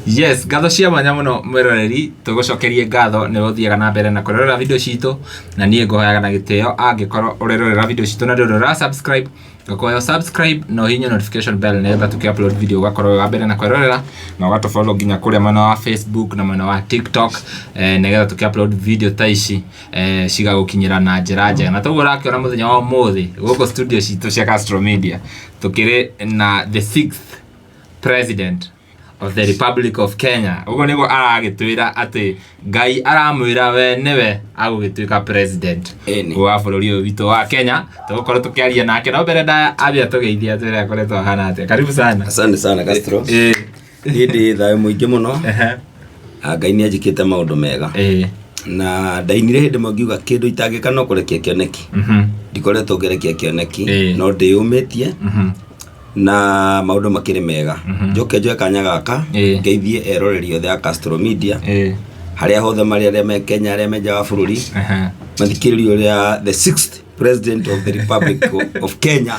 Yes, ngatho cia mwanya mũno mwĩroreri, tũgũcokerie ngatho nĩ ũthiaga na mbere na kwĩrorera video citũ, na niĩ ngũhoyaga na gĩtĩo angĩkorwo ũrerorera video citũ na ndũrĩ ũra subscribe, ngakũhoya subscribe na ũhihinye notification bell nĩgetha tũkĩ upload video ũgakorwo wĩ wa mbere na kwĩrorera, na ũgatũ follow nginya kũrĩa mwena wa Facebook na mwena wa TikTok, nĩgetha tũkĩ upload video ta ici cigagũkinyĩra na njĩra njega. Na toguo ũrakĩona mũthenya wa ũmũthĩ gũkũ studio citũ cia Castro Media tũkĩrĩ na the sixth president of the Republic of Kenya. Ũguo nĩguo aragĩtwĩra atĩ Ngai aramwĩra we nĩwe agũgĩtuĩka president Ĩni. wa bũrũri ũyũ witũ wa Kenya. Tũgũkorwo tũkĩaria nake no mbere ndaya ambia tũgeithia atwĩre akoretwo ahana atĩa. Karibu sana. Asante sana, Castro. Niĩ ndĩ thayũ mũingĩ mũno. Ah, Ngai nĩ anjĩkĩte maũndũ mega. Na ndainire hĩndĩ ĩmwe ngiuga kĩndũ itangĩka no kũrekia kĩoneki. Ndikoretwo ngĩrekia kĩoneki, no ndĩyũmĩtie na maũndũ makĩrĩ mega. Njoke njoe kanya gaka ngeithie eroreri othe a Castro Media harĩa hothe marĩ, arĩa me Kenya, arĩa me nja wa bũrũri, mathikĩrĩrie ũrĩa the sixth president of the Republic of Kenya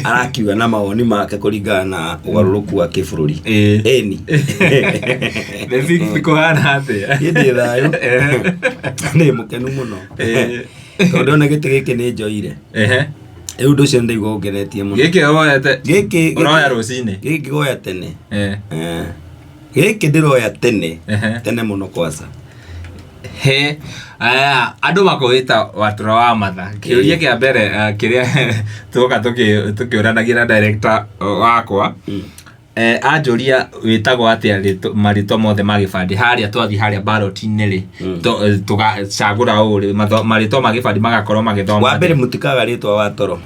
arakiuga na mawoni make kũringana na ũgarũrũku wa kĩbũrũri. Ĩni. The sixth kũhana atĩa? Niĩ ndĩ thayũ, ndĩ mũkenu mũno tondũ ona gĩtĩ gĩkĩ nĩ njoire. Rĩu ũndũ ũcio nĩndaigua ũngenetie mũno. Gĩkĩ woete Gĩkĩ ũroya rũcinĩ? Gĩkĩ ngoya tene. Gĩkĩ ndĩroya tene. Tene mũno kwaca. He aya andũ makũwĩta Watura wa Matha. Kĩũria kĩa mbere kĩrĩa twoka tũkĩũranagia na director wakwa, anjũria wĩtagwo atĩa marĩtwa mothe ma gĩbandĩ. Harĩa twathiĩ harĩa ballot-inĩ rĩ, tũgacagũra ũũ rĩ, marĩtwa ma gĩbandĩ magakorwo magĩthoma Wa mbere mũtikaga rĩtwa Watoro.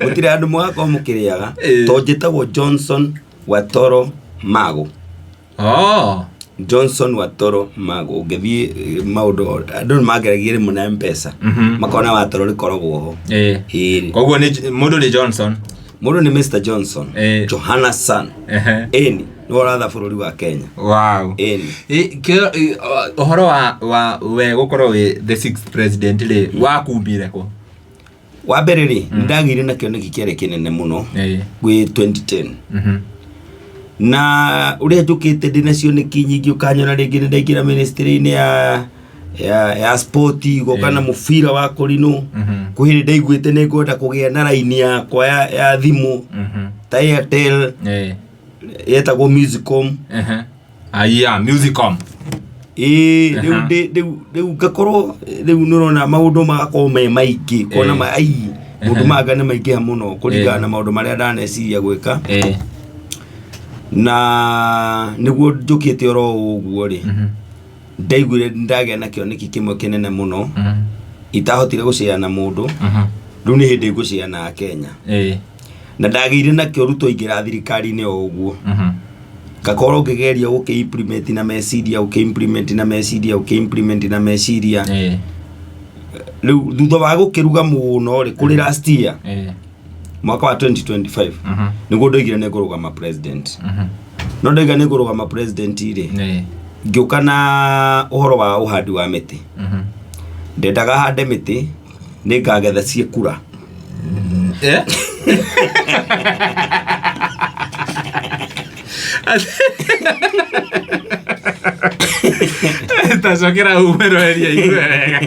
Gũtirĩ andũ mũgakorwo mũkĩrĩaga. To njĩtagwo Johnson Watoro Mago. Oh. Johnson Watoro Mago. Ũngĩthiĩ maũndũ andũ nĩ mangeragia rĩmwe na M-Pesa. Makona Watoro rĩkoragwo ho. Ĩĩ. Koguo nĩ mũndũ nĩ Johnson. Mũndũ nĩ Mr Johnson. Johanna San. Ĩni, nĩwe ũratha bũrũri wa Kenya. Wow. Ĩni. Ũhoro wa we gũkorwo wĩ the sixth president rĩ, wakumbire kũ? Wa mbere rĩ, nĩndagĩire na kĩoneki kĩarĩ kĩnene mũno gwĩ 2010. Na ũrĩa njũkĩte ndĩna cioneki nyingĩ, ũkanyona rĩngĩ nĩ ndaingĩra ministry-inĩ ya sport, goka na mũbira wa kũrinũ. Kwĩ hĩndĩ ndaiguĩte nĩ ngwenda kũgĩa na raini yakwa ya thimũ ta Airtel yetagwo Musicom. Aya, Musicom. Ĩĩ, rĩu rĩu ngakorwo rĩu nĩ ũrona maũndũ magakorwo me maingĩ, kuona ma ai maũndũ manga nĩ maingĩha mũno kũringana na maũndũ marĩa ndaneciria gwĩka. Na nĩguo njũkĩte oro ũguo rĩ, ndaiguire ndagĩa na kĩoneki kĩmwe kĩnene mũno itahotire gũcea na mũndũ. Rĩu nĩ hĩndĩ ngũcea na Akenya. Na ndagĩire nakĩo Ruto aingĩra thirikari-inĩ o ũguo. Ngakorwo ngĩgeria gũkĩ implement na meciria, gũkĩ implement na meciria, gũkĩ implement na meciria. Rĩu thutha wa gũkĩruga mũno rĩ, kũrĩ last year, mwaka wa 2025, nĩguo ndoigire nĩ ngũrũgama president. No ndoiga nĩ ngũrũgama president rĩ, ngĩũka na ũhoro wa ũhandi wa mĩtĩ. Ndendaga hande mĩtĩ nĩ ngagetha ciĩ kura. Tacokera hau mwĩroreri aigue wega.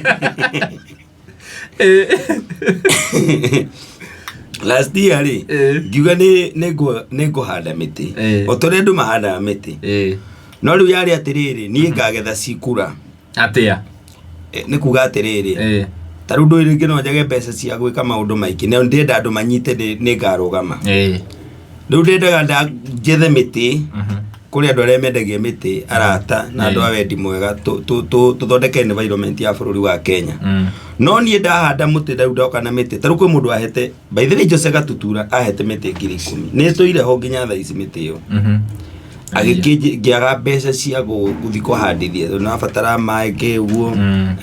Last year rĩ, ngiuga nĩ ngũhanda mĩtĩ o ta ũrĩa andũ mahandaga mĩtĩ, no rĩu yarĩ atĩrĩrĩ, niĩ ngagetha cikura. Atĩa? Nĩ kuga atĩrĩrĩ, ta rĩu ndũĩ rĩngĩ no njage mbeca cia gwĩka maũndũ maingĩ, na ndĩrenda andũ manyite nĩ ngarũgama. Rĩu ndendaga njethe mĩtĩ kũrĩ andũ arĩa mendagia mĩtĩ, arata na andũ a wendi mwega, tũthondeke environment ya bũrũri wa Kenya. No niĩ ndahanda mũtĩ, rĩu ndoka na mĩtĩ, ta rĩu kwĩ mũndũ ahete, by the way, Jose Gatutura ahete mĩtĩ 10,000, nĩ ĩtũire ho nginya thaa ici mĩtĩ ĩyo. Agĩkĩnjĩ ngĩaga mbeca cia gũthiĩ kũhandithia tondũ nabatara maĩ kĩ ũguo.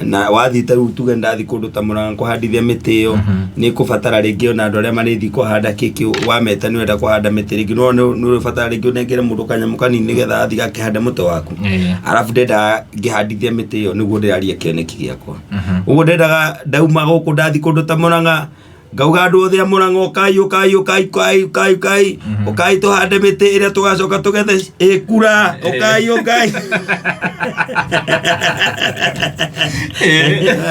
Na wathiĩ ta rĩu tuge ndathiĩ kũndũ ta Murang'a kũhandithia mĩtĩ ĩyo, nĩ kũbatara rĩngĩ ona andũ arĩa marĩthiĩ kũhanda kĩkĩ, wameta nĩ ũrenda kũhanda mĩtĩ rĩngĩ no nĩ ũrĩbatara rĩngĩ ũnengere mũndũ kanyamũ kanini nĩgetha athiĩ gakĩhande mũtĩ waku. Arabu ndendaga ngĩhandithia mĩtĩ ĩyo nĩguo ndĩraria kĩoneki gĩakwa. Ũguo ndendaga ndauma gũkũ ndathiĩ kũndũ ta Murang'a. Ngauga andũ othe a Mũrang'a, ũkai, ũkai, ũkai, ũkai, ũkai, ũkai, ũkai tũhande mĩtĩ ĩrĩa tũgacoka tũgethe ĩkura, ũkai, ũkai.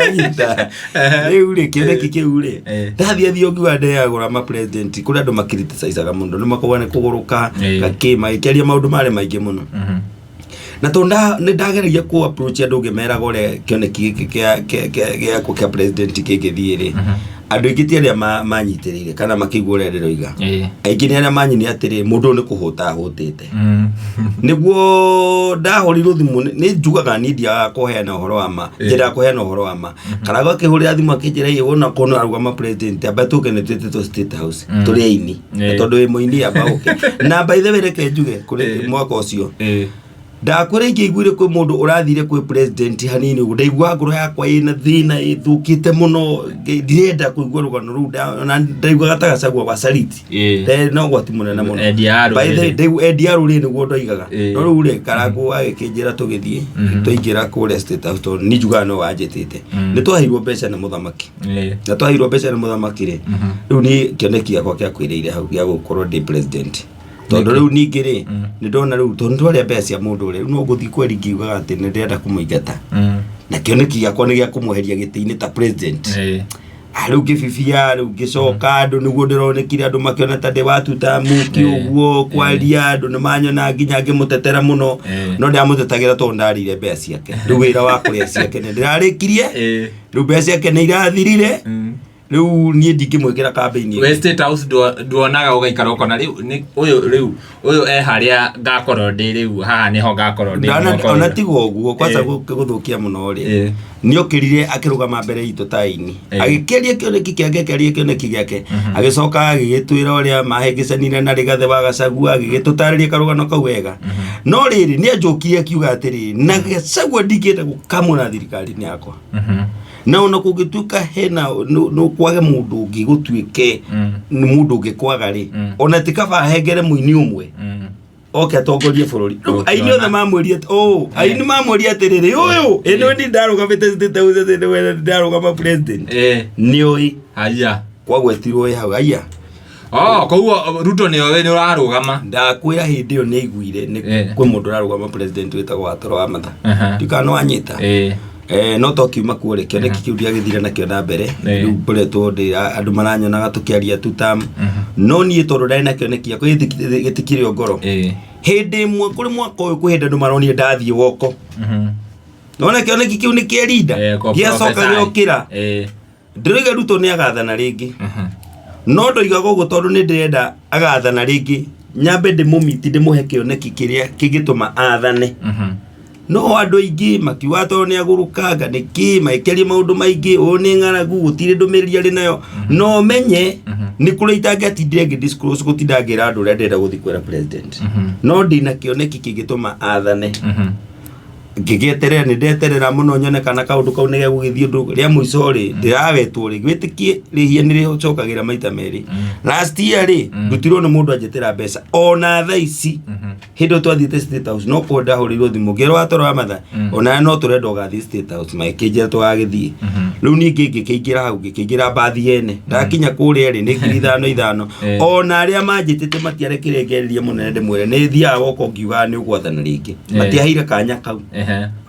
Anyita. Rĩu rĩ, kĩoneki kĩu rĩ, ndathiĩ thiĩ ũngiuga ndeyagũra ma president, kũrĩ andũ makriticizaga mũno, nĩ makoiga nĩ kũgũrũka, gakĩ, magĩkĩaria maũndũ marĩ maingĩ mũno. Na tondũ nĩ ndageragia kũ approach andũ ngĩmeraga ũrĩa kĩoneki gĩkĩ gĩakwa kĩa president kĩngĩthiĩ rĩ, andũ aingĩ ti arĩa manyitĩrĩire kana makĩigua ũrĩa ndĩroiga. Aingĩ nĩ arĩa manyini atĩrĩ, mũndũ ũyũ nĩ kũhũta ahũtĩte. Nĩguo ndahũrirwo thimũ, nĩ njugaga niĩ ndiagaga kũheana ũhoro wa ma, nyendaga kũheana ũhoro wa ma. Karangũ akĩhũrĩra thimũ akĩnjĩra, ĩ wona korwo nĩ ũrarũgama president, amba tũke nĩ twĩtĩtwo State House tũrĩ aini. Na tondũ wĩ mũini amba ũke. Na by the way reke njuge kũrĩ mwaka ũcio ndakwĩra ingĩaiguire kwĩ mũndũ ũrathire kwĩ president hanini ũguo, ndaiguaga ngoro yakwa ĩna thĩna, ĩthũkĩte mũno, ndirenda kũigua rũgano rũu, ona ndaiguaga ta Gachagua wa Saliti. Na ũgwati mũnene mũno. Endia a By the way, rũrĩrĩ. Endia a rũrĩrĩ nĩguo ndoigaga. No rĩu rĩ, Karangũ agĩkĩnjĩra tũgĩthiĩ, twaingĩra kũrĩa State House tondũ niĩ njugaga no wanjĩtĩte. Nĩ twaheirwo mbeca nĩ mũthamaki. Na twaheirwo mbeca nĩ mũthamaki rĩ, rĩu niĩ kĩoneki gĩakwa kĩakuĩrĩire hau gĩa gũkorwo ndĩ president. Tondũ rĩu ningĩ rĩ, nĩ ndona rĩu tondũ nĩ twarĩa mbeca cia mũndũ rĩ, rĩu no ngũthiĩ kweri ngiugaga atĩ nĩ ndĩrenda kũmũingata. Na kĩoneki gĩakwa nĩ gĩa kũmweheria gĩtĩ-inĩ ta president. Ah, rĩu ngĩbibia, rĩu ngĩcoka andũ nĩguo ndĩronekire andũ makĩona ta ndĩ watuta muki ũguo kwaria, andũ nĩ manyona nginya ngĩmũtetera mũno. No ndamũtetagĩra tondũ ndarĩire mbeca ciake. Rĩu wĩra wa kũrĩa ciake nĩ ndĩrarĩkirie. Rĩu mbeca ciake nĩ irathirire. Rĩu niĩ ndingĩmwĩkĩra kambĩini ĩngĩ. We State House nduonaga ũgaikara ũkona rĩu nĩ ũyũ, rĩu ũyũ e harĩa ngakorwo ndĩ, rĩu haha nĩho ngakorwo ndĩ mwaka Ona ũyũ. tiga ũguo kwanza gũthũkia mũno rĩ, nĩokĩrire akĩrũgama mbere itũ ta aini, agĩkĩaria kĩoneki kĩake, akĩaria kĩoneki gĩake, agĩcoka agĩgĩtwĩra ũrĩa mahĩngĩcanire na Rigathĩ wa Gachagua, agĩgĩtũtarĩria karũgano kau wega. No rĩrĩ, nĩ anjũkire akiuga atĩrĩrĩ, na Gachagua ndingĩenda gũkamũra thirikari-inĩ yakwa, na ona kũngĩtuĩka hena no kwage mũndũ ũngĩ, gũtuĩke nĩ mũndũ ũngĩ kwaga rĩ, ona ti kaba ahengere mũini ũmwe oke atongorie bũrũri. Rĩu aini othe mamwĩrie oh, aini mamwĩrie atĩrĩrĩ, ũyũ ĩno ni ndarũgamĩte State House atĩ nĩwe ndarũgama president. Nĩoĩ. Haya. Kwagwetirwo ĩ hau aya. Oh, koguo Ruto nĩ oĩ nĩ ũrarũgama. Ndakwĩra hĩndĩ ĩyo nĩ aiguire nĩ kwĩ mũndũ ũrarũgama president wĩtagwo Watoro wa Matha. Ndikana nĩ wanyita. No to kiuma kuo rĩ, kĩoneki kĩu ndiagĩthire nakĩo na mbere. Rĩu ngoretwo ndĩ andũ maranyonaga tũkĩaria tu tam, no niĩ tondũ ndarĩ na kĩoneki gĩakwa gĩtikĩrĩ o ngoro. Hĩndĩ ĩmwe kũrĩ mwaka ũyũ kwĩ hĩndĩ andũ maronire ndathiĩ woko, nona kĩoneki kĩu nĩ kĩerinda gĩacoka Prophesy. gĩokĩra. Ndĩroiga Ruto nĩ agathana rĩngĩ, no ndoigaga ũguo tondũ nĩ ndĩrenda agathana rĩngĩ, nyambe ndĩmũmiti, ndĩmũhe kĩoneki kĩrĩa kĩngĩtũma athane. No andũ aingĩ makiuga tondũ nĩ agũrũkanga nĩkĩ, magĩkĩaria maũndũ maingĩ, ũyũ nĩ ng'aragu, gũtirĩ ndũmĩrĩri arĩ nayo. No menye nĩ kũrĩa itangĩatindire ngĩ disclose, gũtinda ngĩra andũ ũrĩa ndĩrenda gũthiĩ kwĩra president, no ndĩna kĩoneki kĩngĩtũma athane. Ngĩgĩeterera, nĩ ndeterera mũno nyone kana kaũndũ kau nĩ gegũgĩthiĩ. Ũndũ rĩa mũico rĩ, ndĩrawetwo rĩ, wĩtĩkie rĩhia nĩ rĩcokagĩra maita merĩ. Last year rĩ, ndutirwo nĩ mũndũ anjĩtĩra mbeca, ona thaa ici hĩndĩ ĩyo twathiĩte State House no kuo ndahũrĩirwo thimũ ngĩrwo watoro wa matha ona no tũrenda ũgathiĩ State House, magĩkĩnjĩra tũgagĩthiĩ. Rĩu ningĩ ngĩkĩingĩra hau, ngĩkĩingĩra mbathi yene, ndakinya kũrĩa rĩ, nĩ 5000 ithano. Ona arĩa manjĩtĩte matiarekire ngerĩrie mũnene ndĩmwĩre nĩ thiaga woko ngiugaga nĩ ũgwathana rĩngĩ. Matiaheire kanya kau.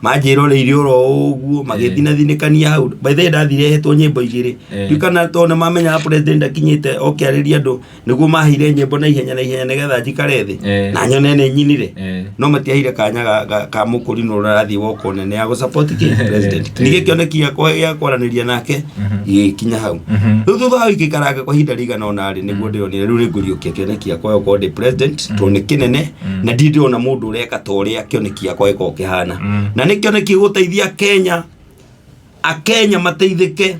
Manjĩra ũrĩa irio oro ũguo magĩthinathinĩkania hau. By the way, ndathire hetwo nyĩmbo igĩrĩ. Ndiũ kana tondũ nĩ mamenyaga president akinyĩte oke arĩrie andũ, nĩguo maheire nyĩmbo na ihenya na ihenya nĩgetha njikare thĩ na nyone nĩ nyinire. No matiaheire kanya ka mũkũrinũ ũrĩa ũrathiĩ woko nene ya gũsupport kĩ president. Ningĩ kĩoneki gĩakwa gĩa kwaranĩria nake gĩgĩkinya hau. Rĩu thutha wa gĩikaranga kwa ihinda rĩigana ũna rĩ, nĩguo ndĩronire rĩu nĩngũriũkia kĩoneki gĩakwa gĩa gũkorwo ndĩ president, tondũ nĩ kĩnene na ndirĩ ndĩrona mũndũ ũreka ta ũrĩa kĩoneki gĩakwa gĩkoragwo kĩhana. Na nĩ kĩoneki gĩgũteithia Kenya, Akenya mateithĩke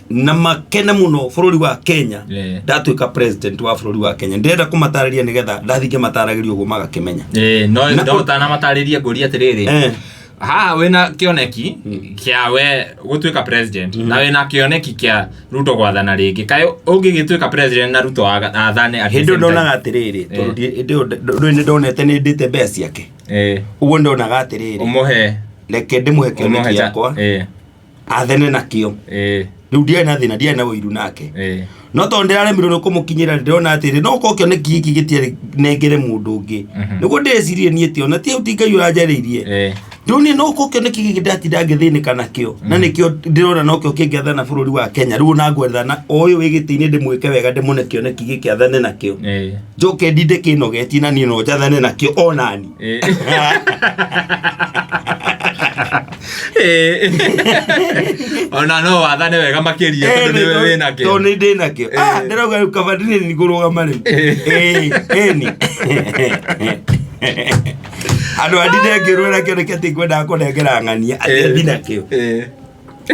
na makene mũno bũrũri wa Kenya. Ndatuĩka president wa bũrũri wa Kenya, ndĩrenda kũmatarĩria nĩgetha ndathiĩ ngĩmataragĩria ũguo magakĩmenya. No no ũtanamatarĩria ngũria atĩrĩrĩ, haha wĩna kĩoneki kĩa we gũtuĩka president na wĩna kĩoneki kĩa Ruto gwathana rĩngĩ, kaĩ ũngĩgĩtuĩka president na Ruto athane at the Hĩndĩ ĩyo same time? ndonaga atĩrĩrĩ, tondũ hĩndĩ ĩyo ndũĩ nĩ ndonete nĩ ndĩte mbeca ciake, ũguo ndonaga atĩrĩrĩ, ũmũhe reke ndĩmũhe kĩoneki ũmũhe gĩakwa athene nakĩo. Rĩu ndiarĩ na thĩna, ndiarĩ na ũiru nake. Ĩĩ. No tondũ ndĩraremirwo nĩ kũmũkinyĩra, ndĩrona atĩrĩ, no korwo kĩoneki gĩkĩ gĩtiarĩ nengere mũndũ ũngĩ. Nĩguo ndĩrecirie niĩ ti ona ti hau ti Ngai ũranjarĩirie. Ĩĩ. Rĩu niĩ no korwo kĩoneki gĩkĩ ndatinda ngĩthĩnĩka nakĩo, na nĩkĩo ndĩrona nokĩo kĩngĩathana bũrũri wa Kenya. Rĩu ona ngwethana o ũyũ wĩ gĩtĩ-inĩ ndĩmwĩke wega, ndĩmũne kĩoneki gĩkĩ athane nakĩo. Ĩĩ. Njoke ndinde kĩnogetie na niĩ no njathane nakĩo onani. Ĩĩ. Ĩĩ. Ona no wathane wega makĩria tondũ nĩwe wĩ nakĩo. Tondũ nĩ ndĩ nakĩo. Ah, ndĩrauga rĩu kaba ndĩ nĩ ngũrũgama rĩu. Ĩĩ, ĩni. Andũ a ndinde ngĩrwĩra kĩoneki atĩ ngwendaga kũnengera ng'ania atĩ thi nakĩo. Ĩĩ.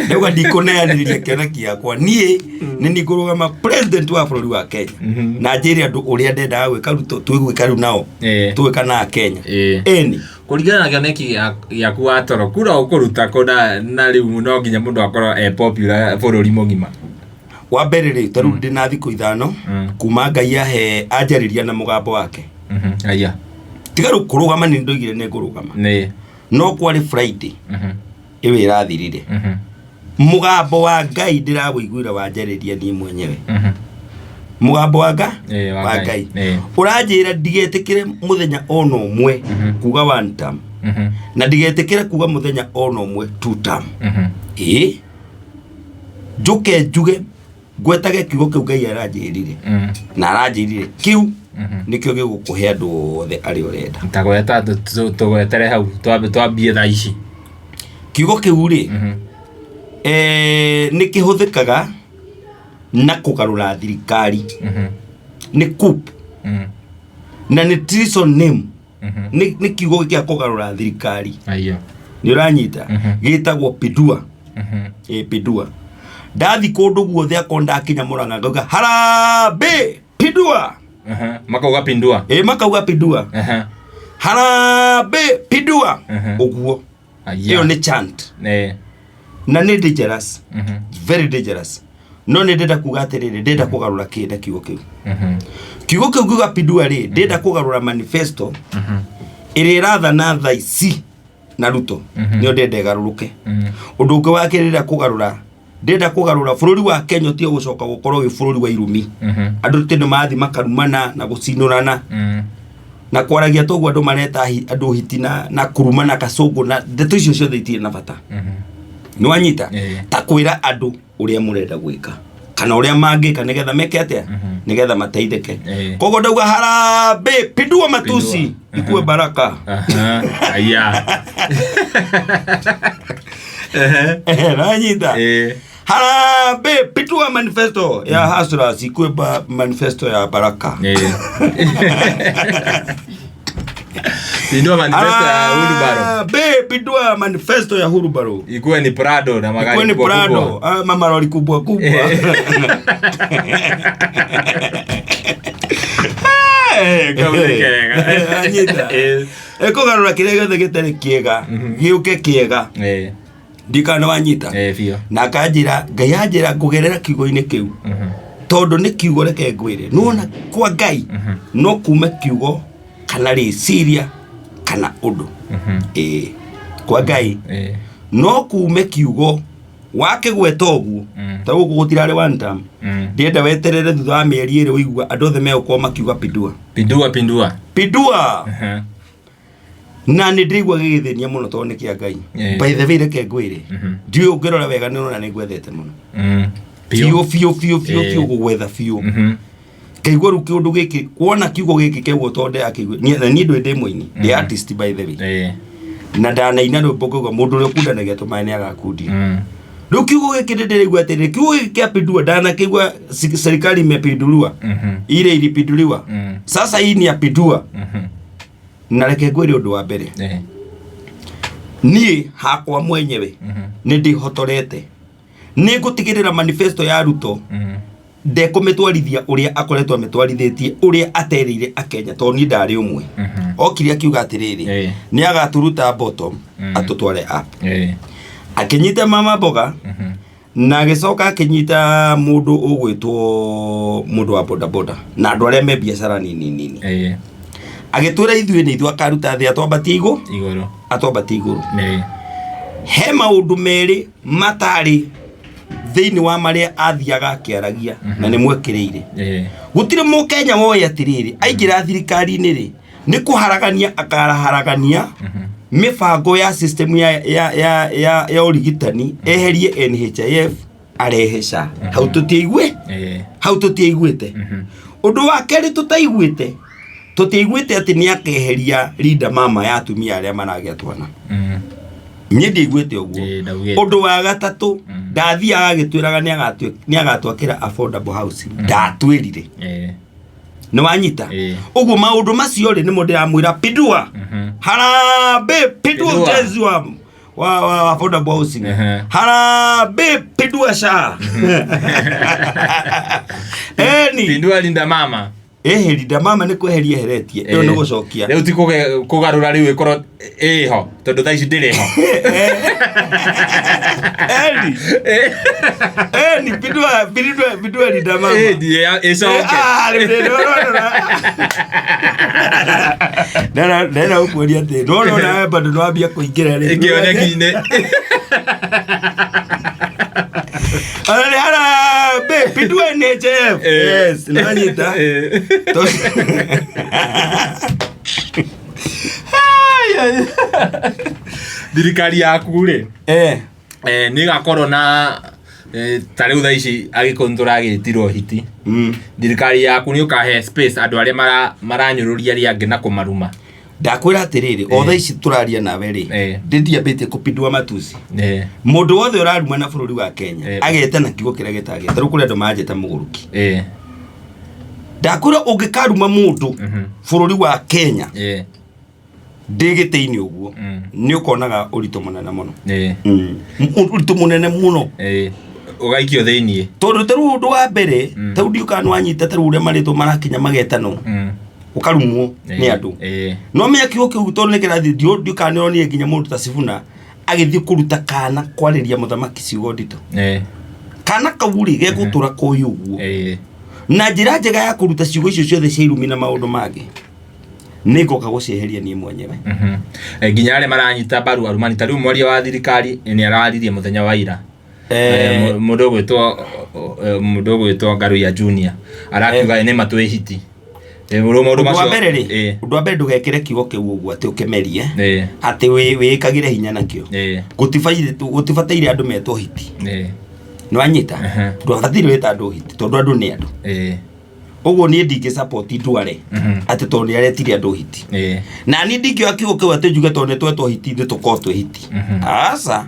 Ndauga ndikũneanĩrĩria kĩoneki gĩakwa niĩ nĩ niĩ ngũrũgama president wa bũrũri wa Kenya na njĩre andũ ũrĩa ndendaga gwĩka rĩu twĩgwĩka rĩu nao Ĩĩ. twĩka na Kenya. Ĩĩ. Ĩni. Kũringana na kĩoneki gĩaku wa toro kura ũkũruta kũ na rĩu no nginya mũndũ akorwo e popular bũrũri mũgima? Wa mbere rĩ, ta rĩu ndĩ na thikũ ithano kuma Ngai ahe anjarĩria na mũgambo wake. Aya. Tiga rĩu kũrũgama nĩ ndoigire nĩ ngũrũgama. Nĩ. No kwarĩ Friday ĩyo ĩrathirire. Mũgambo wa Ngai ndĩrawũiguire wanjarĩria niĩ mwenyewe. Mũgambo wa nga Ĩĩ, wa wa Ngai. Ngai Ĩĩ. ũranjĩra ndigetĩkĩre mũthenya ona ũmwe kuga one term na ndigetĩkĩre kuga mũthenya ona ũmwe two term. Ĩĩ, njũke njuge ngwetage kiugo kĩu Ngai aranjĩrire na aranjĩrire kĩu nĩkĩo gĩgũkũhe andũ othe arĩa ũrenda. Tagweta tũgwetere hau twambe twambie thaa ici. Kiugo kĩu rĩ, nĩ kĩhũthĩkaga na kũgarũra thirikari. Nĩ coup na nĩ treason name. Nĩ kiugo gĩa kũgarũra thirikari. Aiyo. Nĩ ũranyita? Gĩtagwo pindua. Ĩ, pindua. Ndathi kũndũ guothe akorwo ndakinya Murang'a ngauga harambee pindua. Makauga pindua. Ĩ, makauga pindua. Harambee pindua. Ũguo. Aya. Ĩyo nĩ chant. Ĩ. Na nĩ dangerous. Very dangerous. No nĩ ndĩrenda kuga atĩrĩrĩ, ndĩrenda kũgarũra kĩ na kiugo kĩu. Kiugo kĩu ngiuga pindua rĩ, ndĩrenda kũgarũra manifesto ĩrĩa ĩrathana thaa ici na Ruto. Nĩyo ndĩrenda ĩgarũrũke. Ũndũ ũngĩ wa kerĩ ndĩrenda kũgarũra, ndĩrenda kũgarũra bũrũri wa Kenya ũtige gũcoka gũkorwo wĩ bũrũri wa irumi. Andũ tene mathiĩ makarumana na gũcinũrana na kwaragia toguo andũ mareta andũ hiti na kurumana kacũngũ na ndeto icio ciothe itirĩ na bata. Nĩ wanyita? Ta kwĩra andũ ũrĩa mũrenda gwĩka kana ũrĩa mangĩka nĩgetha meke atĩa, nĩgetha mateithĩke. Koguo ndauga harambee pindua matusi. Pindua. Ikuwe baraka. Aya. Nanyita? Harambee pindua manifesto ya hustlers ikuwe manifesto ya baraka. Pindua manifesto ya Hurubaro. Harambee pindua manifesto ya Hurubaro. Ikuwe ni Prado na magari Ikuwe ni kubwa Prado, kubwa. Mamalori kubwa kubwa. Kau nĩ kega. Anyita. Ĩkũgarũra kĩrĩa gĩothe gĩtarĩ kĩega, gĩũke kĩega. Ndikana wanyita. Biũ. Na akanjĩra, Ngai anjĩra ngũgerera kiugo-inĩ kĩu. Tondũ nĩ kiugo reke ngwĩre. Nĩwona kwa Ngai, no kume kiugo kana rĩciria kana ũndũ. Kwa Ngai, no kume kiugo wakĩgweta ũguo. Ta gũkũ gũtirarĩ one term. Ndĩrenda weterere thutha wa mĩeri ĩrĩ ũigua andũ othe megũkorwo makiuga pindua. Pindua, pindua. Pindua. Na nĩ ndĩraigua gĩgĩthĩnia mũno tondũ nĩ kĩa Ngai. By the way, reke ngwĩre. Ndiũĩ ũngĩrora wega nĩ ũrona nĩ ngwethete mũno. Biũ, biũ, biũ, biũ, biũ, gũgwetha biũ. Ngaigua rĩu kĩũndũ gĩkĩ, wona kiugo gĩkĩ kĩaugwo tondũ ndĩrakĩigua. Niĩ, na niĩ ndũĩ ndĩ mũini, ndĩ artist by the way. Na ndanaina rwĩmbo ngauga mũndũ ũrĩa ũkundanagia tũmaĩ nĩ agakundia. Rĩu kiugo gĩkĩ nĩ ndĩraigua atĩrĩrĩ, kiugo gĩkĩ kĩa pindua ndanakĩigua serikali imepinduliwa. Ile ilipinduliwa. Sasa hii ni ya pindua. Na reke ngwĩre ũndũ wa mbere. Niĩ hakwa mwenyewe nĩ ndĩhotorete. Nĩ ngũtigĩrĩra manifesto ya Ruto ndekũmĩtwarithia ũrĩa akoretwo amĩtwarithĩtie, ũrĩa aterĩire Akenya, tondũ niĩ ndarĩ ũmwe. Okire akiuga atĩrĩrĩ, nĩ agaturuta bottom, atũtware up. Akĩnyita mama mboga, na agĩcoka akĩnyita mũndũ ũgwĩtwo mũndũ wa bodaboda na andũ arĩa me biacara nini nini. Agĩtwĩra ithuĩ nĩ ithuĩ akaruta thĩ atwambatie igũ-, Igũrũ. Atwambatie igũrũ. He maũndũ merĩ matarĩ Thĩinĩ wa marĩa athiaga akĩaragia na nĩ mwekĩrĩire, gũtirĩ Mũkenya woĩ atĩrĩrĩ, aingĩra thirikari-inĩ rĩ, nĩ kũharagania akaraharagania mĩbango ya system ya ũrigitani, eherie NHIF, arehe SHA. Hau tũtiaigue, hau tũtiaiguĩte. Ũndũ wa kerĩ tũtaiguĩte, tũtiaiguĩte atĩ nĩ akeheria Linda Mama ya atumia arĩa maragĩa twana. Niĩ ndiaiguĩte ũguo. Ĩĩ, ndaugĩte. Ũndũ wa gatatũ, ndathiaga agĩtwĩraga nĩ agatwakĩra affordable housing, ndatwĩrire. Nĩ wanyita? Ĩĩ. Ũguo maũndũ macio rĩ, nĩmo ndĩramwĩra pindua, harambee, pindua Pindua. ujenzi wa affordable housing. Harambee, pindua SHA eni. Pindua Linda Mama. Ehe, Linda Mama nĩ kweheria eheretie ĩyo, nĩ gũcokia. Rĩu ti kũgarũra, rĩu ĩkorwo ĩho, tondũ thaa ici ndĩrĩ ho. Eni, eni, pindua, pindua, pindua Linda Mama. Ĩĩ, ndiĩ- ĩcoke. Ah, rĩu ndĩrona gũkuonia atĩ nona nawe bado nĩwambia kũingĩra rĩu. Ĩkĩoneki-inĩ. Ona nĩ harambee, pindua NHIF. Yes, nĩwanyita? Thirikari yaku rĩ, nĩ ĩgakorwo na ta rĩu thaa ici Agĩkũyũ nĩtũragĩtirwo hiti. Thirikari yaku nĩ ũkahe space andũ arĩa maranyũrũria arĩa angĩ na kũmaruma? Ndakwĩra atĩrĩrĩ, o thaa ici tũraria nawe rĩ, ndĩtiambĩtie kũpindua matusi. Mũndũ wothe ũraruma na bũrũri wa Kenya, agete na kiugo kĩrĩa gĩtagĩte rĩu, kũrĩ andũ manjĩta mũgũrũki. Ndakwĩra ũngĩkaruma mũndũ bũrũri wa Kenya ndĩ gĩtĩ-inĩ ũguo, nĩ ũkonaga ũritũ mũnene mũno. Ũritũ mũnene mũno. Ũgaikio thĩiniĩ. Tondũ ta rĩu ũndũ wa mbere, ta rĩu ndiũkaga nĩwanyita, ta rĩu ũrĩa marĩtwo marakinya magetanwo, ũkarumwo nĩ andũ. No menya kiugo kĩu tondũ nĩ kĩrathiĩ, ndiũkaga nĩronire nginya mũndũ ta Sifuna agĩthiĩ kũruta kana kwarĩria mũthamaki ciugo nditũ. Kana kau rĩ, gegũtũra koĩ ũguo. Na njĩra njega ya kũruta ciugo icio ciothe cia irumi na maũndũ mangĩ, nĩ ngoka gũcieheria niĩ mwenyewe. Nginya arĩa maranyita mbaru arumani, ta rĩu mwaria wa thirikari nĩ araririe mũthenya wa ira. Mũndũ ũgwĩtwo Ngaruiya Junior arakiuga nĩ matwĩ hiti. Rĩu maũndũ Ũndũ wa macio mbere rĩ, ũndũ wa mbere, ndũgekĩre kiugo kĩu ũguo atĩ ũkĩmerie, atĩ wĩĩkagĩre hinya nakĩo. Gũtibataire andũ metwo hiti. Nĩwanyita? Ndũbataire wĩta andũ hiti tondũ andũ nĩ andũ. Ũguo niĩ ndingĩ support ndware atĩ tondũ nĩ aretire andũ hiti. Na niĩ ndingĩoya kiugo kĩu atĩ njuge tondũ nĩ twetwo hiti nĩ tũkorwo twĩ hiti. Aca.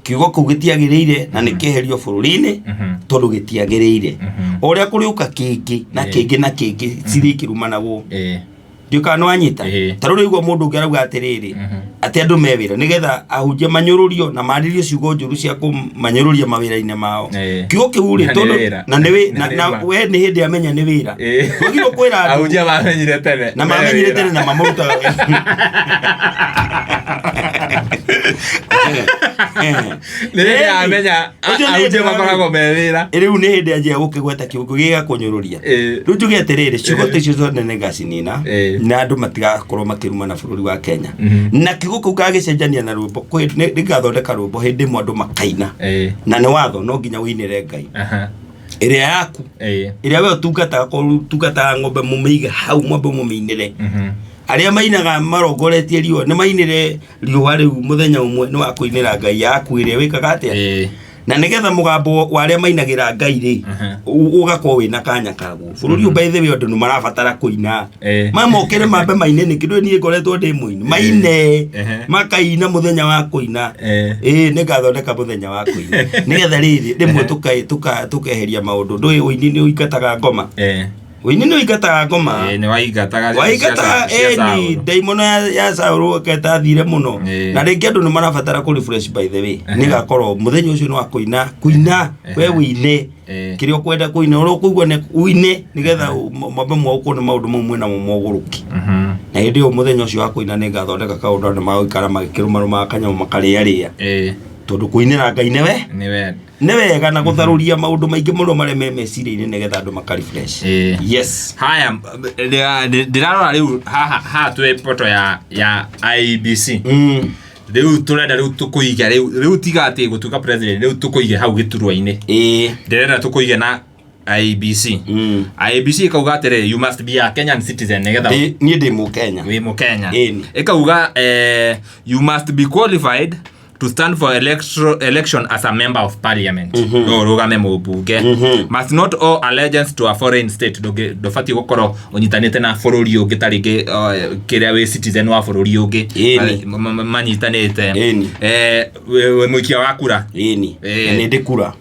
Kiugo kĩu gĩtiagĩrĩire na nĩ kĩeherio bũrũri-inĩ tondũ gĩtiagĩrĩire. O ũrĩa kũrĩũka kĩngĩ na kĩngĩ na kĩngĩ cirĩ ikĩrumanagwo. Ndiũĩ kana nĩwanyita. Ta rĩu nĩigua mũndũ ũngĩ arauga atĩrĩrĩ, atĩ andũ me wĩra nĩgetha ahunjia manyũrũrio na marĩrio ciugo njũru cia kũmanyũrũria mawĩra-inĩ mao. Kiugo kĩu rĩ, Na nĩ tondũ wĩra. na nĩ wĩ- Na nĩ na ma. we nĩ hĩndĩ amenya nĩ wĩra. Twagĩrĩirwo kwĩra andũ Ahunjia mamenyire tene. Na me mamenyire wĩra. tene na mamũrutaga wĩra. Nĩ hĩndĩ amenya Ũcio nĩ ahunjia hĩndĩ makoragwo me wĩra. Rĩu nĩ hĩndĩ anjia gũkĩgweta kiugo gĩgakũnyũrũria. Rĩu njuge atĩrĩrĩ, ciugo ta icio ciothe nĩ ngacinina na andũ matigakorwo makĩrumana bũrũri wa Kenya. Na kiugo kĩu ngagĩcenjania na rwĩmbo, nĩngathondeka rwĩmbo hĩndĩ ĩmwe andũ makaina. Na nĩ watho, no nginya ũinĩre Ngai ĩrĩa yaku, ĩrĩa we ũtungataga, korwo ũtungataga ng'ombe, mũmĩige hau mwambe mũmĩinĩre. Arĩa mainaga marongoretie riũa nĩ mainĩre riũa rĩu mũthenya ũmwe nĩ wa kũinĩra Ngai yaku ĩrĩa wĩkaga atĩa. Na nĩgetha mũgambo wa arĩa mainagĩra Ngai rĩ, ũgakorwo wĩna kanya kaguo bũrũri ũyũ. By the way, andũ nĩ marabatara kũina. Mamokĩre mambe maine nĩkĩ? Ndũĩ niĩ ngoretwo ndĩ mũini, maine. Makaina mũthenya wa kũina. Ĩĩ, nĩngathondeka mũthenya wa kũina nĩgetha rĩrĩ rĩmwe tũkeheria maũndũ. Ndũĩ ũini nĩ ũingataga ngoma? Ũini nĩ ũingataga ngoma. Ĩĩ, nĩ waingataga waingataga cia ĩni Saũlũ. ndaimono ya Saũlũ aketa athire mũno. Na rĩngĩ andũ nĩ marabatara kũ refresh. By the way, nĩgakorwo mũthenya ũcio nĩ wa kũina, kũina we wĩine kĩrĩa ũkwenda kũina, ũrĩa ũkũigua nĩ ũine, nĩgetha mwambe mwaũkwo nĩ maũndũ mau mwĩnamo mogũrũki. Na hĩndĩ ĩyo mũthenya ũcio wa kũina nĩ ngathondeka kaũndũ andũ magũikara magĩkĩrũmarũmaga kanyamũ makarĩarĩa, tondũ kũinĩra Ngai nĩwe Nĩwe. Nĩ wega na gũtharũria maũndũ maingĩ mũno marĩa me meciria-inĩ nĩgetha andũ maka refresh. Yes. Haya, ndĩrarora rĩu haha twĩ poto ya IEBC. Rĩu tũrenda rĩu tũkũige rĩu rĩu tiga atĩ gũtuĩka president, rĩu tũkũige hau gĩturwa-inĩ. Ndĩrenda tũkũige na IEBC. IEBC ĩkauga atĩrĩ, you must be a Kenyan citizen nĩgetha Niĩ ndĩ Mũkenya. Wĩ Mũkenya. Ĩni. Ĩkauga you must be qualified to stand for election as a member of parliament. No ũrũgame mũmbunge. Must not owe allegiance to a foreign state. Ndũbatiĩ gũkorwo ũnyitanĩte na bũrũri ũngĩ, ta rĩngĩ kĩrĩa wĩ citizen wa bũrũri ũngĩ. Manyitanĩte. Wĩ mũikia wa kura. Ĩni. Na nĩ ndĩ kura.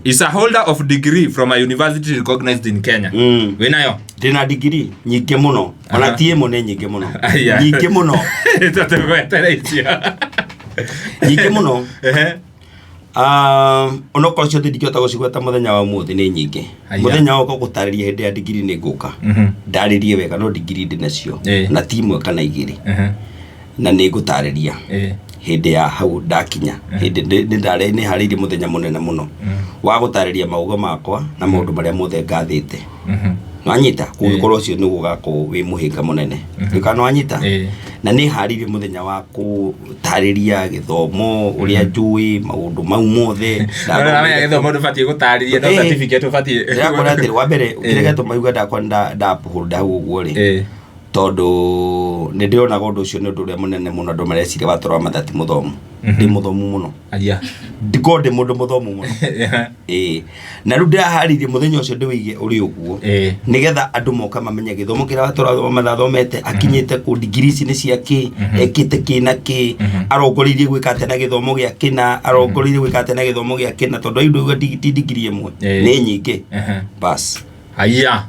Is a holder of degree from a university recognized in Kenya. Wĩ nayo? Ndĩna degree nyingĩ mũno. Ona ti ĩmwe, nĩ nyingĩ mũno. Aya. Nyingĩ mũno. Tũgwetere icio. Nyingĩ mũno. Onokorwo ciothe ndingĩhota gũcigweta mũthenya wa ũmũthĩ, nĩ nyingĩ. Mũthenya wa gũka gũtarĩria hĩndĩ ya ndigiri nĩ ngũka ndarĩrie wega, no ndigiri ndĩ nacio na ti ĩmwe kana igĩrĩ, na nĩ ngũtarĩria hĩndĩ ya hau ndakinya. Hĩndĩ nĩ ndarĩ nĩ harĩirie mũthenya mũnene mũno wa gũtarĩria maugo makwa na maũndũ marĩa mothe ngathĩte. Nwanyita kũngĩkorwo ũcio nĩguo ũgakorwo wĩ mũhĩnga mũnene kana nwanyita. Na nĩ harĩirie mũthenya wa gũtarĩria gĩthomo ũrĩa njũĩ maũndũ mau mothe. No, no, no, gĩthomo ndũbatiĩ gũtarĩria, no certificate ũbatiĩ. Ndĩrakora atĩrĩ, wa mbere kĩrĩa gĩatũma igue ndakwa ndapũhũnda hau ũguo rĩ, tondũ nĩ ndĩronaga ũndũ ũcio nĩ ũndũ ũrĩa mũnene mũno andũ mareciria watũra wa mathati mũthomu. Ndĩ mũthomu mũno. Ndikorwo ndĩ mũndũ mũthomu mũno. Ĩĩ, na rĩu ndĩraharĩirie mũthenya ũcio ndĩwĩige ũrĩ ũguo nĩgetha andũ moka mamenye gĩthomo kĩrĩa watũra wa mathathomete akinyĩte kũ, ndigiri ici nĩ cia kĩ, ekĩte kĩ na kĩ, arongoreirie gwĩka atĩa na gĩthomo gĩa kĩna, arongoreirie gwĩka atĩa na gũthomo gĩa kĩna, tondũ aindũ uga ti ndigiri ĩmwe, nĩ nyingĩ. Bas. Aya.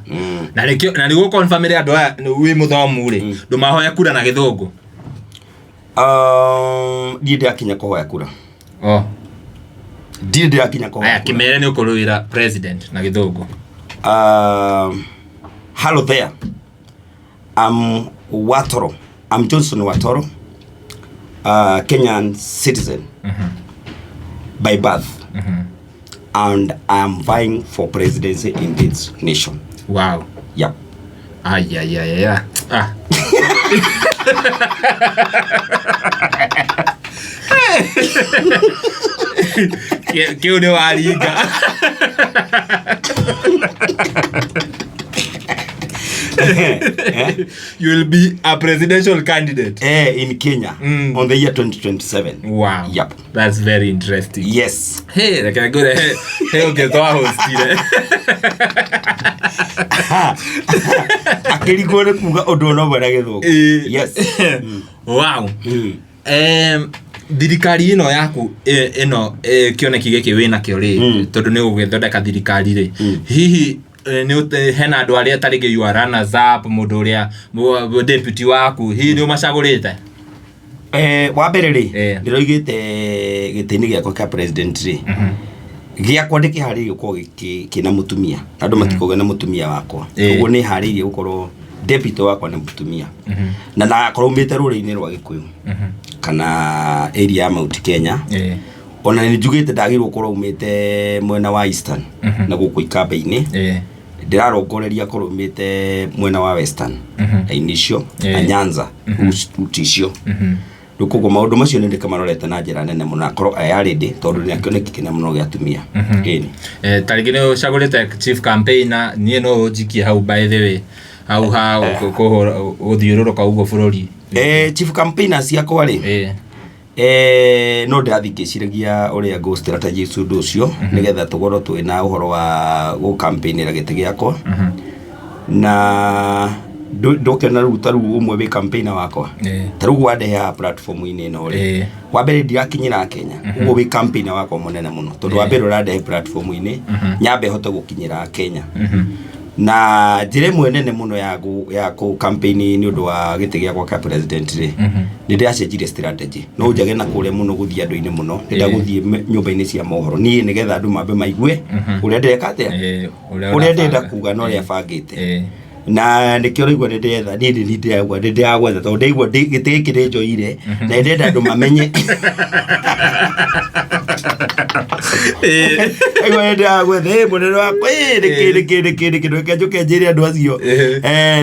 Na nĩkĩo na nĩguo confirm andũ aya wĩ mũthomu rĩ, ndũmahoya kura na gĩthũngũ? Ndirĩ ndĩrakinya kũhoya kura. Oh. Ndirĩ ndĩrakinya kũhoya Aya, kura. Kĩmere nĩ ũkũrũĩra president na gĩthũngũ. Hello there. I'm Watoro. I'm Johnson Watoro, Kenyan citizen by birth, and I'm vying for presidency in this nation. Wow. Yep. Ayayayaya. Ah. Kĩu nĩ waringa. You will be a presidential candidate. In Kenya on the year 2027. Wow. Yep. That's very interesting. Yes. Hey, reke ngwĩre he he ũngĩ twahostire. Akĩringwo nĩ kuga ũndũ ona ũmwe na gĩthũngũ. Yes. Wow. Thirikari ĩno yaku ĩno kĩoneki gĩkĩ wĩnakĩo rĩ, tondũ nĩ ũgũgĩthondeka thirikari rĩ, hihi nĩ hena andũ arĩa ta rĩngĩ you are runners up, mũndũ ũrĩa deputy waku, hihi nĩ ũmacagũrĩte? Wa mbere rĩ, ndĩroigĩte gĩtĩ-inĩ gĩakwa kĩa president rĩ, gĩakwa ndĩkĩharĩirie gũkorwo kĩna mũtumia na andũ matikũgĩa na mũtumia wakwa. Ũguo nĩ harĩirie gũkorwo deputy wakwa nĩ mũtumia na ndagakorwo umĩte rũrĩrĩ-inĩ rwa Gĩkũyũ kana area ya Mount Kenya. Ona nĩ njugĩte ndagĩrĩirwo gũkorwo umĩte mwena wa Eastern na gũkũ ikamba-inĩ. Ndĩrarongoreria korwo umĩte mwena wa Western, raini icio na Nyanza, route icio. Rĩu koguo maũndũ macio nĩ ndĩkamarorete na njĩra nene mũno, akorwo aya ready, tondũ nĩ kĩoneki kĩnene mũno gĩa atumia. Ĩni. Ta rĩngĩ nĩ ũcagũrĩte chief campaigner, niĩ no ũnjikie hau, by the way, hau ha gũthiũrũrũka ũguo bũrũri. Chief campaigner ciakwa rĩ, no ndĩrathiĩ ngĩciragia ũrĩa ngũ strategize ũndũ ũcio nĩgetha tũkorwo twĩna ũhoro wa gũ campaignĩra gĩtĩ gĩakwa na ndũkĩona rĩu ta rĩu ũmwe wĩ campaigner wakwa, ta rĩu wandehe haha platform-inĩ ĩno rĩ, wa mbere ndirakinyĩra Kenya, ũguo wĩ campaigner wakwa mũnene mũno, tondũ wa mbere ũrandehe platform-inĩ nyambe hote gũkinyĩra Kenya. Na njĩra ĩmwe nene mũno ya kũ campaign nĩ ũndũ wa gĩtĩ gĩakwa kĩa president rĩ, nĩ ndĩracenjirie strategy. No njage na kũrĩa mũno gũthiĩ andũ-inĩ mũno, ndĩrenda gũthiĩ nyũmba-inĩ cia mohoro niĩ nĩgetha andũ mambe maigue ũrĩa ndĩreka atĩa, ũrĩa ũrĩa ndĩrenda ũrabanga. kuga na ũrĩa bangĩte. Na nĩkĩo ũraigua nĩ ndĩretha, niĩ nĩ ndĩragua, nĩ ndĩragwetha tondũ ndaigua gĩtĩ gĩkĩ nĩ njoire na nĩ ndĩrenda andũ mamenye. Aigua nĩ ndĩragwetha, ĩ mũnene wakwa, ĩ nĩkĩ nĩkĩ nĩkĩ nĩkĩ, reke njũke njĩre andũ acio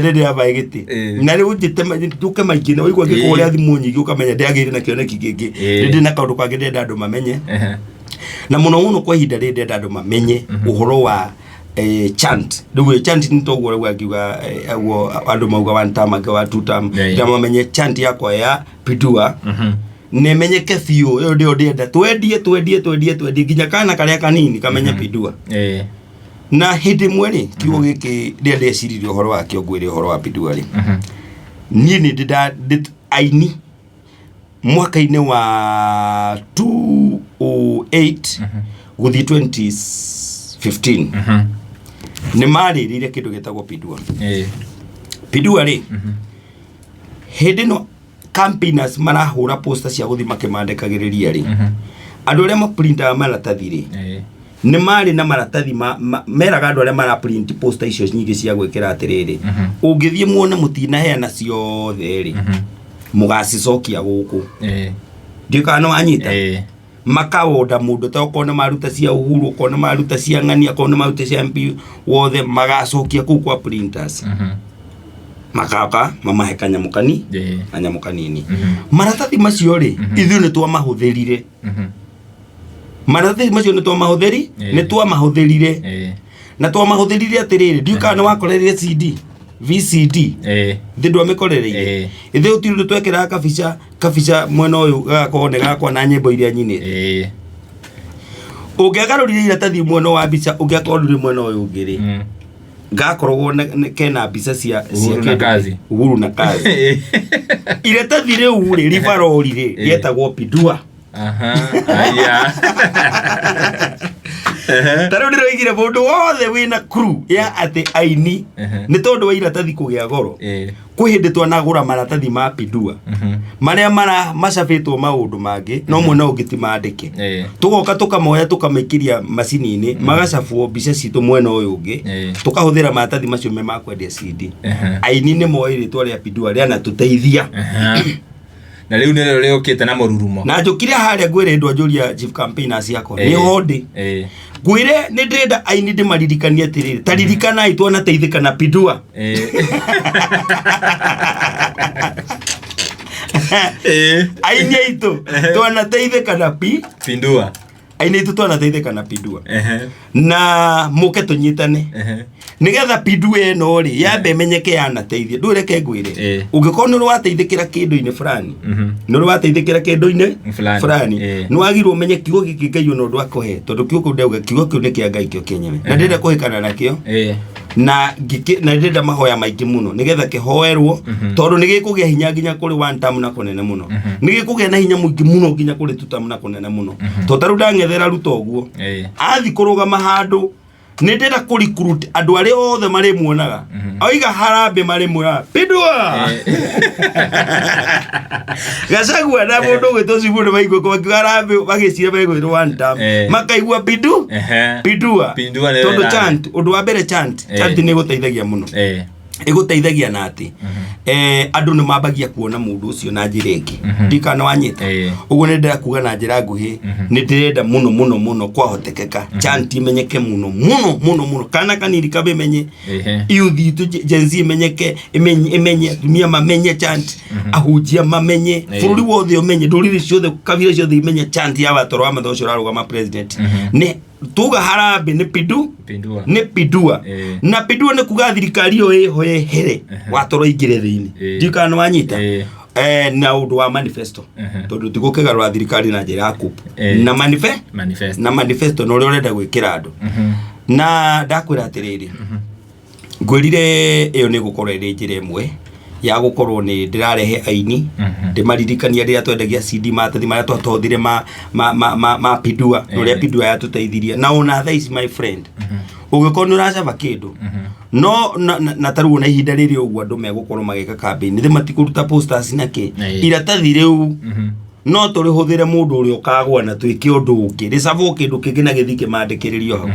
nĩ ndĩramahe gĩtĩ. Na rĩu njĩte njũke maingĩ na ũigua ngĩkũhũrĩra thimũ nyingĩ ũkamenya ndĩagĩire na kĩoneki kĩngĩ. Nĩ ndĩ na kaũndũ kangĩ ndĩrenda andũ mamenye. Na mũno mũno kwa ihinda rĩrĩ ndĩrenda andũ mamenye ũhoro wa chant. Rĩu chant nĩ toguo rĩu angiuga ũguo andũ mauga one term, angĩ wa two term. Ndĩrenda mamenye chant yakwa ya Pindua na ĩmenyeke biũ. Ĩyo nĩyo ndĩrenda twendie twendie twendie twendie nginya kana karĩa kanini kamenye Pindua. Na hĩndĩ ĩmwe rĩ, kiugo gĩkĩ rĩrĩa ndeciririe ũhoro wakĩo ngwĩre ũhoro wa Pindua rĩ, niĩ nĩ ndĩ aini mwaka-inĩ wa 2008 gũthiĩ 2015 nĩ marĩrĩire kĩndũ gĩtagwo Pindua. Pindua rĩ, hĩndĩ ĩno campaigners marahũra poster cia gũthiĩ makĩmandĩkagĩrĩria rĩ, andũ arĩa maprintaga maratathi rĩ, nĩ marĩ na maratathi meraga andũ arĩa mara print poster icio nyingĩ cia gwĩkĩra atĩrĩrĩ, ũngĩthiĩ muone mũtinaheana ciothe rĩ, mũgacicokia gũkũ. Ndiũĩ kana nĩ wanyita. Makawoda mũndũ ta okorwo nĩ maruta cia Uhuru, okorwo nĩ maruta cia ng'ania, okorwo nĩ maruta cia MP wothe, magacokia kũu kwa printers, magoka mamahe kanyamũ kani kanyamũ kanini. Maratathi macio rĩ, ithuĩ nĩ twamahũthĩrire. Maratathi macio nĩ twamahũthĩri nĩ twamahũthĩrire na twamahũthĩrire atĩrĩrĩ, ndiũĩ kana nĩ wakorereire CD, VCD. Thĩ ndwamĩkorereire? Ĩthĩ ũtirĩ ũndũ twekĩraga kabica kabica mwena ũyũ gagakorwo nĩ gakwa na nyĩmbo iria nyinĩte. Ũngĩagarũrire iratathi mwena wa mbica, ũngĩakorwo ndũrĩ mwena ũyũ ũngĩ rĩ, gakoragwo kena mbica cia cia Uhuru na kĩndũ- kazi. Uhuru na kazi. Iratathi rĩu rĩ, ribarori rĩ, rĩetagwo Pindua. Aha, aya. Ta rĩu ndĩroigire mũndũ wothe wĩna crew ya atĩ aini, nĩ tondũ wa iratathi kũgĩa goro, kwĩ hĩndĩ twanagũra maratathi ma Pindua marĩa mara macabĩtwo maũndũ mangĩ no mwena ũngĩ ti mandĩke. Tũgoka tũkamoya tũkamaikĩria macini-inĩ, magacabwo mbica citũ mwena ũyũ ũngĩ. Tũkahũthĩra maratathi macio me ma kwendia CD. Aini nĩ moĩ rĩtwa rĩa Pindua rĩanatũteithia. Na rĩu nĩrĩo rĩũkĩte na mũrurumo. Na njũkire harĩa ngwĩre ndwa njũria chief campaigners yakwa nĩ ho ndĩ ngwĩre nĩ ndĩrenda aini ndĩmaririkanie atĩrĩrĩ, ta ririkanai twanateithĩka na Pindua. Aini aitũ twanateithĩka na pi Pindua. Aini aitũ twanateithĩka na Pindua na mũke tũnyitane nĩgetha Pindua ĩno rĩ yambe ĩmenyeke yanateithia. Ndũreke ngwĩre, ũngĩkorwo nĩ ũrĩ wateithĩkĩra kĩndũ-inĩ fulani, nĩ ũrĩ wateithĩkĩra kĩndũ-inĩ Fulani. fulani, nĩ wagĩrĩirwo ũmenye kiugo gĩkĩ Ngai ona ũndũ akũhe, tondũ kiugo kĩu ndauga kiugo kĩu nĩ kĩa Ngai kĩo kĩenyewe na ndĩrenda kũhĩkana nakĩo na na ndĩrenda mahoya maingĩ mũno nĩgetha kĩhoerwo, tondũ nĩ gĩkũgĩa hinya nginya kũrĩ one term na kũnene mũno. Nĩ gĩkũgĩa na hinya mũingĩ mũno nginya kũrĩ two term na kũnene mũno, tondũ ta rĩu ndang'ethera Ruto ũguo athi kũrũgama handũ, nĩ ndĩrenda kũ recruit andũ arĩa othe marĩmuonaga oiga harambĩ marĩmwĩraga Pindua. Gachagua na mũndũ ũgwĩtwo Sifuna maigua makiuga harambĩ, magĩciria megwĩrwo one term, makaigua pindu Pindua. Pindua nĩyo Tondũ chant, ũndũ wa mbere chant, chant nĩ ĩgũteithagia mũno. Ĩgũteithagia na atĩ andũ nĩ mambagia kuona mũndũ ũcio na njĩra ĩngĩ. Ndikana wanyita? Ũguo nĩ ndĩrenda kuga na njĩra nguhĩ, nĩ ndĩrenda mũno mũno mũno kwahotekeka chant imenyeke mũno mũno mũno mũno, kana kanini kamĩmenye, youth itũ Gen Z imenyeke, ĩmenye atumia mamenye chant, ahunjia mamenye, bũrũri wothe ũmenye, ndũrĩrĩ ciothe, kabira ciothe imenye chant ya watoro wa matho ũcio ũrarũgama president. Nĩ tuga harambĩ nĩ pindu Pindua. Nĩ Pindua. Na Pindua nĩ kuga thirikari ĩyo ĩho yehere, watoro ingĩre thĩinĩ. Ndiũĩ kana nĩ wanyita. Na ũndũ wa manifesto, tondũ ti gũkĩgarũra thirikari na njĩra ya coup. Na Manifesto. Na manifesto na ũrĩa ũrenda gwĩkĩra andũ. Na ndakwĩra atĩrĩrĩ, ngwĩrire ĩyo nĩ gũkorwo ĩrĩ njĩra ĩmwe ya gũkorwo nĩ ndĩrarehe aini, ndĩmaririkania rĩrĩa twendagia CD, maratathi marĩa twatothire ma Pindua na ũrĩa Pindua yatũteithirie. Na ona thaa ici, my friend, ũngĩkorwo nĩ ũracaba kĩndũ no na tarĩu ona ihinda rĩrĩ ũguo andũ megũkorwo magĩka campaign thĩ, matikũruta posters na kĩ, iratathi rĩu no tũrĩhũthĩre mũndũ ũrĩa ũkagwa na twĩke ũndũ ũngĩ, rĩcabwo kĩndũ kĩngĩ na gĩthiĩ kĩmandĩkĩrĩrio hau.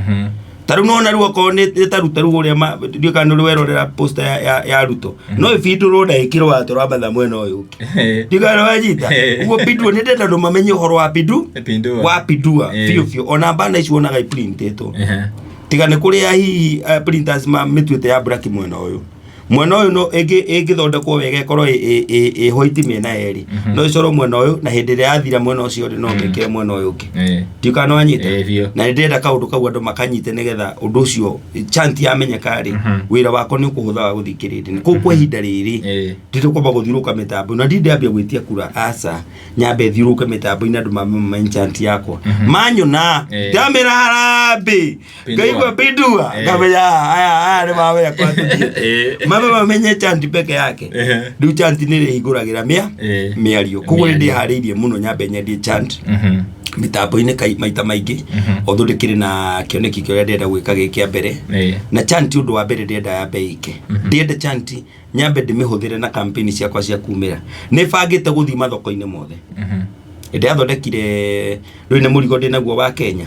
Ta rĩu nona rĩu okorwo nĩ ta Ruto rĩu ũrĩa ndiũĩ kana nĩ ũrĩ werorera poster ya Ruto, no ĩbindũrwo na ĩkĩrwo watoro wa matha mwena ũyũ ũngĩ. Ndiũĩ kana wanyita. Ũguo pindua nĩ ndĩrenda andũ mamenye ũhoro wa pindu Pindua. wa pindua biũ biũ. Ona bana ici wonaga iprintĩtwo, tiga nĩ kũrĩa hihi printers mĩtuĩte ya black mwena ũyũ. Mwena ũyũ no ĩngĩthondekwo wega ĩkorwo ĩ white mĩena yerĩ, no ĩcorwo mwena ũyũ, na hĩndĩ ĩrĩa yathira mwena ũcio rĩ, no mĩkĩre mwena ũyũ ũngĩ. Ndiũĩ kana nĩwanyita. Ĩĩ, biũ. Na nĩ ndĩrenda kaũndũ kau andũ makanyite, nĩgetha ũndũ ũcio chant yamenyeka rĩ, wĩra wakwa nĩ ũkũhũtha wa gũthiĩ kĩrĩndĩ kũu kwa ihinda rĩrĩ. Ndirĩ kwamba gũthiũrũka mĩtambo na ndirĩ ndambia gwĩtia kura, aca, nyambe thiũrũke mĩtambo-inĩ andũ mamenye chant yakwa manyona. Ndamĩra harambĩ. Pindua. Ngaigua pindua, ngamenya aya nĩ mamenya kwa tũthiĩte. Mambe mamenye chant peke yake. Rĩu chant nĩ rĩhingũragĩra mĩario, koguo nĩ Mĩario. ndĩharĩirie mũno nyambe nyendie chant mĩtambo-inĩ maita maingĩ, although ndĩkĩrĩ na kĩoneki kĩrĩa ndĩrenda gwĩka gĩ kĩa mbere. Na chant, ũndũ wa mbere ndĩrenda yambe ĩke, ndĩrenda chant nyambe ndĩmĩhũthĩre na campaign ciakwa cia kumĩra. Nĩ bangĩte gũthiĩ mathoko-inĩ mothe. Ndĩrathondekire rĩu nĩ mũrigo ndĩ naguo wa Kenya.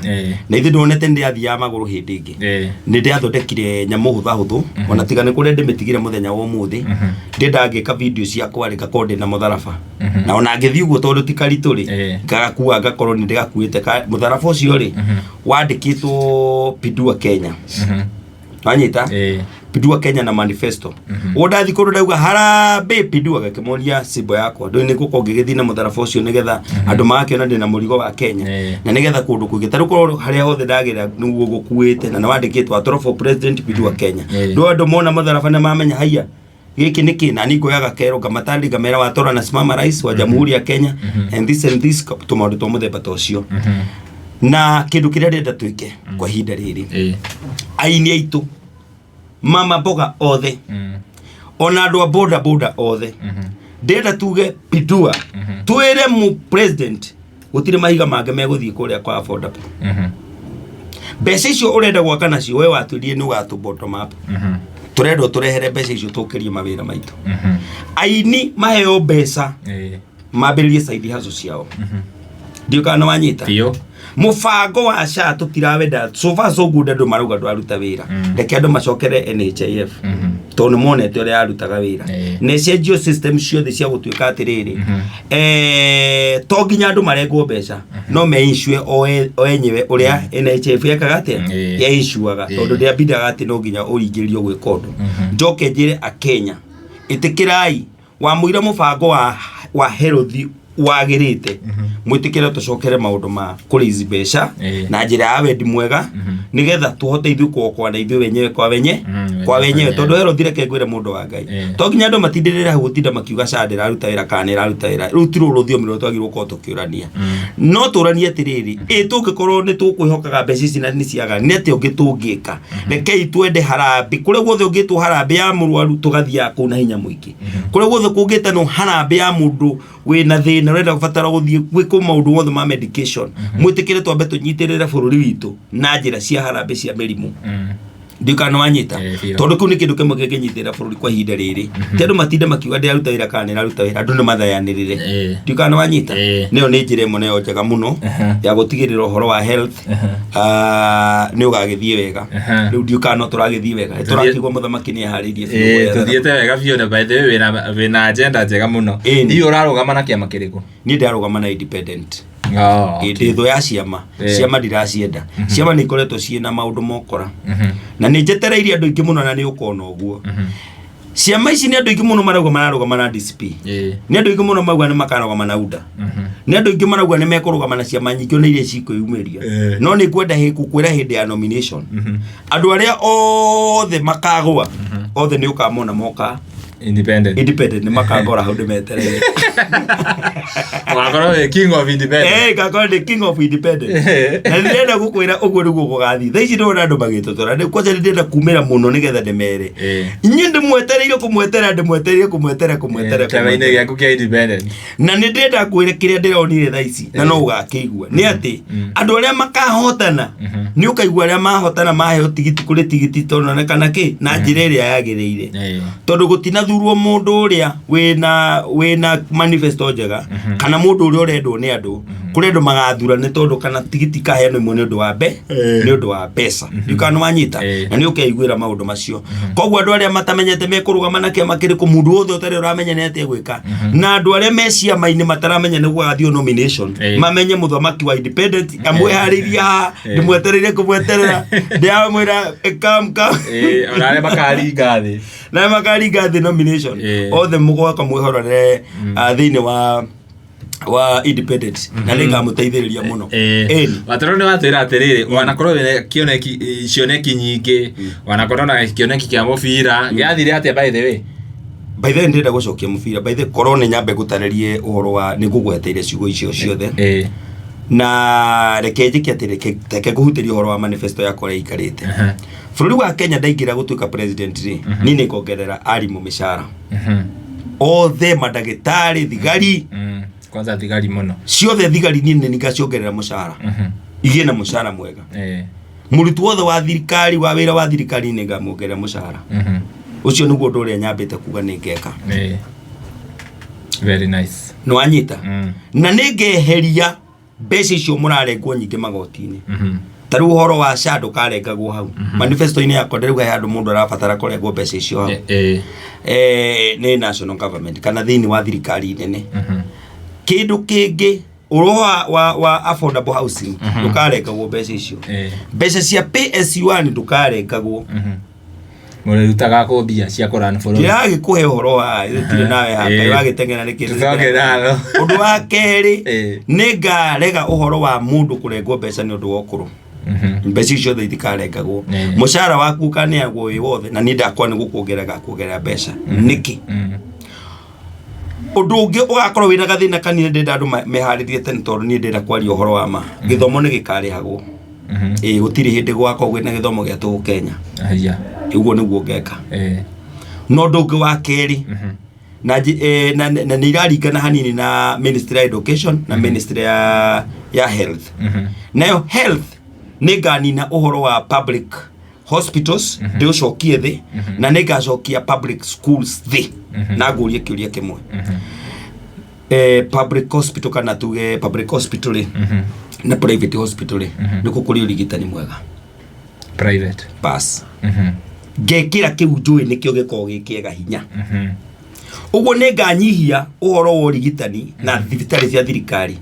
Na ithuĩ ndonete nĩ ndĩrathiaga magũrũ hĩndĩ ĩngĩ. Nĩ ndĩrathondekire nyamũ hũthahũthũ, ona tiga nĩ kũrĩa ndĩmĩtigire mũthenya wa ũmũthĩ. Ndĩendaga ngĩka video ciakwa rĩ, ngakorwo ndĩna mũtharaba, na ona ngĩthiĩ ũguo, tondũ ti karitũ rĩ, ngagakua, ngakorwo nĩ ndĩgakuĩte. Mũtharaba ũcio rĩ, wandĩkĩtwo Pindua Kenya. Wanyita? Pindua Kenya na manifesto. Ũguo ndathiĩ kũndũ ndauga harambĩ pindua, gakĩmonia symbol yakwa. Ndũĩ nĩ gũkorwo ngĩgĩthiĩ na mũtharaba ũcio nĩgetha andũ magakĩona ndĩna mũrigo wa Kenya. Na nĩgetha kũndũ kũingĩ ta rĩu korwo harĩa hothe ndagĩra nĩguo gũkuĩte na nĩwandĩkĩtwo Atoro for President, Pindua Kenya. Ndũĩ andũ mona mũtharaba nĩ mamenya haiya gĩkĩ nĩ kĩ. Na niĩ ngoyaga kero ngamatari ngamera Watora anasimama rais wa Jamhuri ya Kenya and this and this, tũmaũndũ twa mũthemba ta ũcio. Na kĩndũ kĩrĩa ndĩrenda twĩke kwa ihinda rĩrĩ, aini aitũ, mama mboga othe, ona andũ a boda boda othe, ndĩrenda tuge pindua, twĩre mu president gũtirĩ mahiga mangĩ megũthiĩ kũrĩa kwa affordable. Mbeca icio ũrenda gwaka nacio, we watwĩrire nĩ ũgatũ bottom up. Tũrenda ũtũrehere mbeca icio tũkĩrie mawĩra maitũ. Aini maheo mbeca mambĩrĩrie side hustle ciao. Ndiũ kana wanyita. Biũ. Mũbango wa SHA tũtirawenda. So far so good, andũ marauga ndwaruta wĩra. Reke andũ macokere NHIF, tondũ nĩ monete ũrĩa yarutaga wĩra. Na ĩcenjio system ciothe cia gũtuĩka atĩrĩrĩ, to nginya andũ marengwo mbeca, no meinsure o enyewe ũrĩa NHIF yekaga atĩa, yainsuaga, tondũ ndĩambindaga atĩ no nginya ũringĩrĩrio gwĩka ũndũ. Njoke njĩre akenya, ĩtĩkĩrai wamũira mũbango wa health wagĩrĩte, mwĩtĩkĩre tũcokere maũndũ ma kũrĩizi mbeca na njĩra ya wendi mwega, nĩgetha tũhote ithuĩ kuokoa na ithuĩ wenyewe kwa wenye kwa wenyewe, tondũ health, reke ngwĩre mũndũ wa Ngai, to nginya andũ matindĩrĩre hau gũtinda makiuga SHA ndĩraruta wĩra kana nĩ ĩraruta wĩra. Rĩu ti rũrũ rũthiomi rũrĩa twagĩrĩirwo gũkorwo tũkĩũrania, no tũranie atĩrĩrĩ, ĩ tũngĩkorwo nĩ tũkwĩhokaga mbeca ici na nĩ ciaga, nĩ atĩa ũngĩ tũngĩka? Rekei twende harambĩ kũrĩa guothe ũngĩtwo harambĩ ya mũrwaru, tũgathiaga kũu na hinya mũingĩ. Kũrĩa guothe kũngĩtanwo harambĩ ya mũndũ wĩna thĩna ũrenda gũbatara gũthiĩ gwĩkwo maũndũ mothe ma medication, mwĩtĩkĩre twambe tũnyitĩrĩre bũrũri witũ na njĩra cia harambĩ cia mĩrimũ. Ndiũ kana wanyita. Eh, biũ. Tondũ kĩu nĩ kĩndũ kĩmwe kĩngĩnyitĩrĩra bũrũri kwa ihinda rĩrĩ. Ti andũ matinde makiuga ndĩraruta wĩra kana nĩraruta wĩra, andũ nĩ mathayanĩrĩre. Ndiũ kana wanyita. Nĩyo nĩ njĩra ĩmwe nayo njega mũno ya gũtigĩrĩra ũhoro wa health nĩ ũgagĩthiĩ wega. Rĩu ndiũ kana no tũragĩthiĩ wega. Tũrakĩigua mũthamaki nĩ eharĩirie biũ gwetha. Tũthiĩte wega biũ, na by the way wĩna agenda njega mũno. Ĩni. Hihi ũrarũgama na kĩama kĩrĩkũ? Niĩ ndĩrarũgama na independent. Oh, Ĩ, ndĩ thũ ya ciama. Ciama ndiracienda. Ciama nĩ ikoretwo ciĩna maũndũ mokora, na nĩ njetereire andũ aingĩ mũno, na nĩ ũkona ũguo. Ciama ici nĩ andũ aingĩ mũno marauga mararũgama na DCP, nĩ andũ aingĩ mũno marauga nĩ makarũgama na UDA, nĩ andũ aingĩ marauga nĩ mekũrũgama na ciama nyingĩ ona iria cikwĩyumĩria. No nĩ ngwenda gũkwĩra hĩndĩ ya nomination, andũ arĩa othe makagũa othe nĩ ũkamona moka Independent. Independent, nĩ makangora hau ndĩmetereire. Ũgakorwo wĩ king of independent. Eh, ngakorwo ndĩ king of independent. Na ndĩrenda gũkwĩra ũguo nĩguo gũgathiĩ. Thaa ici ndĩrona andũ magĩtũtũra. Rĩu kwanja nĩ ndĩrenda kumĩra mũno nĩgetha ndĩmere. Inyuĩ ndĩmwetereire kũmwetera, ndĩmwetereire kũmwetera, kũmwetera, Kĩama-inĩ kũmwetera. gĩaku kĩa independent. Na nĩ ndĩrenda ngwĩre kĩrĩa ndĩronire thaa ici, na no ũgakĩigua nĩ atĩ andũ arĩa makahotana, nĩ ũkaigua arĩa mahotana maheo tigiti kũrĩ tigiti, tondũ kana kĩ na njĩra ĩrĩa yagĩrĩire, tondũ gũtinathurwo. Gũgathurwo mũndũ ũrĩa wĩna manifesto njega kana mũndũ ũrĩa ũrendwo nĩ andũ. Kũrĩ andũ magathura nĩ tondũ kana tigiti kaheanwo imwe nĩ ũndũ wa mbe nĩ ũndũ wa mbeca. Ndiũĩ kana nĩ wanyita. Na nĩ ũkeiguĩra maũndũ macio. Koguo andũ arĩa matamenyete mekũrũgama na kĩama kĩrĩkũ, mũndũ wothe ũtarĩ ũramenya nĩ atĩa gwĩka, na andũ arĩa me ciama-inĩ mataramenya nĩ gũgathiĩ nomination, mamenye mũthamaki wa independent amwĩharĩirie haha, ndĩmwetereire kũmweterera, ndĩramwĩra kam kam. Ona arĩa makaringa thĩ. Na makaringa thĩ nomination, othe mũgoka mwĩhorere thĩinĩ wa independent, na nĩ ngamũteithĩrĩria mũno. Ĩni. Watũrwo nĩ watwĩra atĩrĩrĩ, wanakorwo wĩna kĩoneki, cioneki nyingĩ, wanakorwo na kĩoneki kĩa mũbira, gĩathire atĩa, by the way? By the way, ndĩrenda gũcokia mũbira. By the way, korwo nĩ nyambe ngũtarĩrie ũhoro wa nĩ ngũgweteire ciugo icio ciothe, na reke njĩke atĩ reke ngũhutĩrie ũhoro wa manifesto yakwa ũrĩa ĩikarĩte. Bũrũri wa Kenya, ndaingĩra gũtuĩka president rĩ, niĩ nĩ ngongerera arimũ mĩcara othe, mandagĩtarĩ, thigari. Kwanza thigari mũno. Ciothe thigari niĩ nĩ ngaciongerera mũcara, igĩe na mũcara mwega. Mũrutwo wothe wa thirikari, wa wĩra wa thirikari, nĩ ngamuongerera mũcara. Ũcio nĩguo ũndũ ũrĩa nyambĩte kuga nĩ ngeka. Very nice. Nĩ wanyita? Na nĩ ngeheria mbeca icio mũrarengwo nyingĩ magoti-inĩ. Ta rĩu ũhoro wa SHA ndũkarengagwo hau manifesto-inĩ yakwa. Ndĩrauga he handũ mũndũ arabatara kũrengwo mbeca icio hau, nĩ national government kana thĩinĩ wa thirikari nene. Kĩndũ kĩngĩ, ũhoro wa affordable housing ndũkarengagwo mbeca icio. Mbeca cia pay as you earn ndũkarengagwo. Mũrĩrutaga kũ mbia cia kũrani bũrũri? Ndĩragĩkũhe ũhoro wa tirĩ nawe haha. Ũragĩteng'era nĩkĩ? Tũcoke nalo. Ũndũ wa kerĩ, nĩ ngarega ũhoro wa mũndũ kũrengwo mbeca nĩ ũndũ wa ũkũrũ. Mbeca icio ciothe itikarengagwo. Mũcara waku ũkaneagwo wĩ wothe, na niĩ ndakwa nĩ gũkuongerera ngakuongerera mbeca nĩkĩ. Ũndũ ũngĩ ũgakorwo wĩna gathĩna kanini, ndĩrenda andũ meharĩrie tene tondũ niĩ ndĩrenda kwaria ũhoro wa ma. Gĩthomo nĩ gĩkarĩhagwo. Ĩĩ, gũtirĩ hĩndĩ gwakorwo kwĩna gĩthomo gĩa tũhũ Kenya. Haya. Ũguo nĩguo ngeka. No ũndũ ũngĩ wa kerĩ, na nĩ iraringana hanini na ministry ya education na ministry ya health. Nayo health, nĩ nganina ũhoro wa public hospitals, ndĩũcokie thĩ, na nĩ ngacokia public schools thĩ. Na ngũrie kĩũria kĩmwe, public hospital kana tuge public hospital rĩ na private hospital rĩ, nĩkũ kũrĩ ũrigitani mwega? Private. Bas, ngekĩra kĩu njũĩ nĩkĩo gĩkoragwo gĩ kĩega hinya. Ũguo nĩ nganyihia ũhoro wa ũrigitani na thibitarĩ cia thirikari,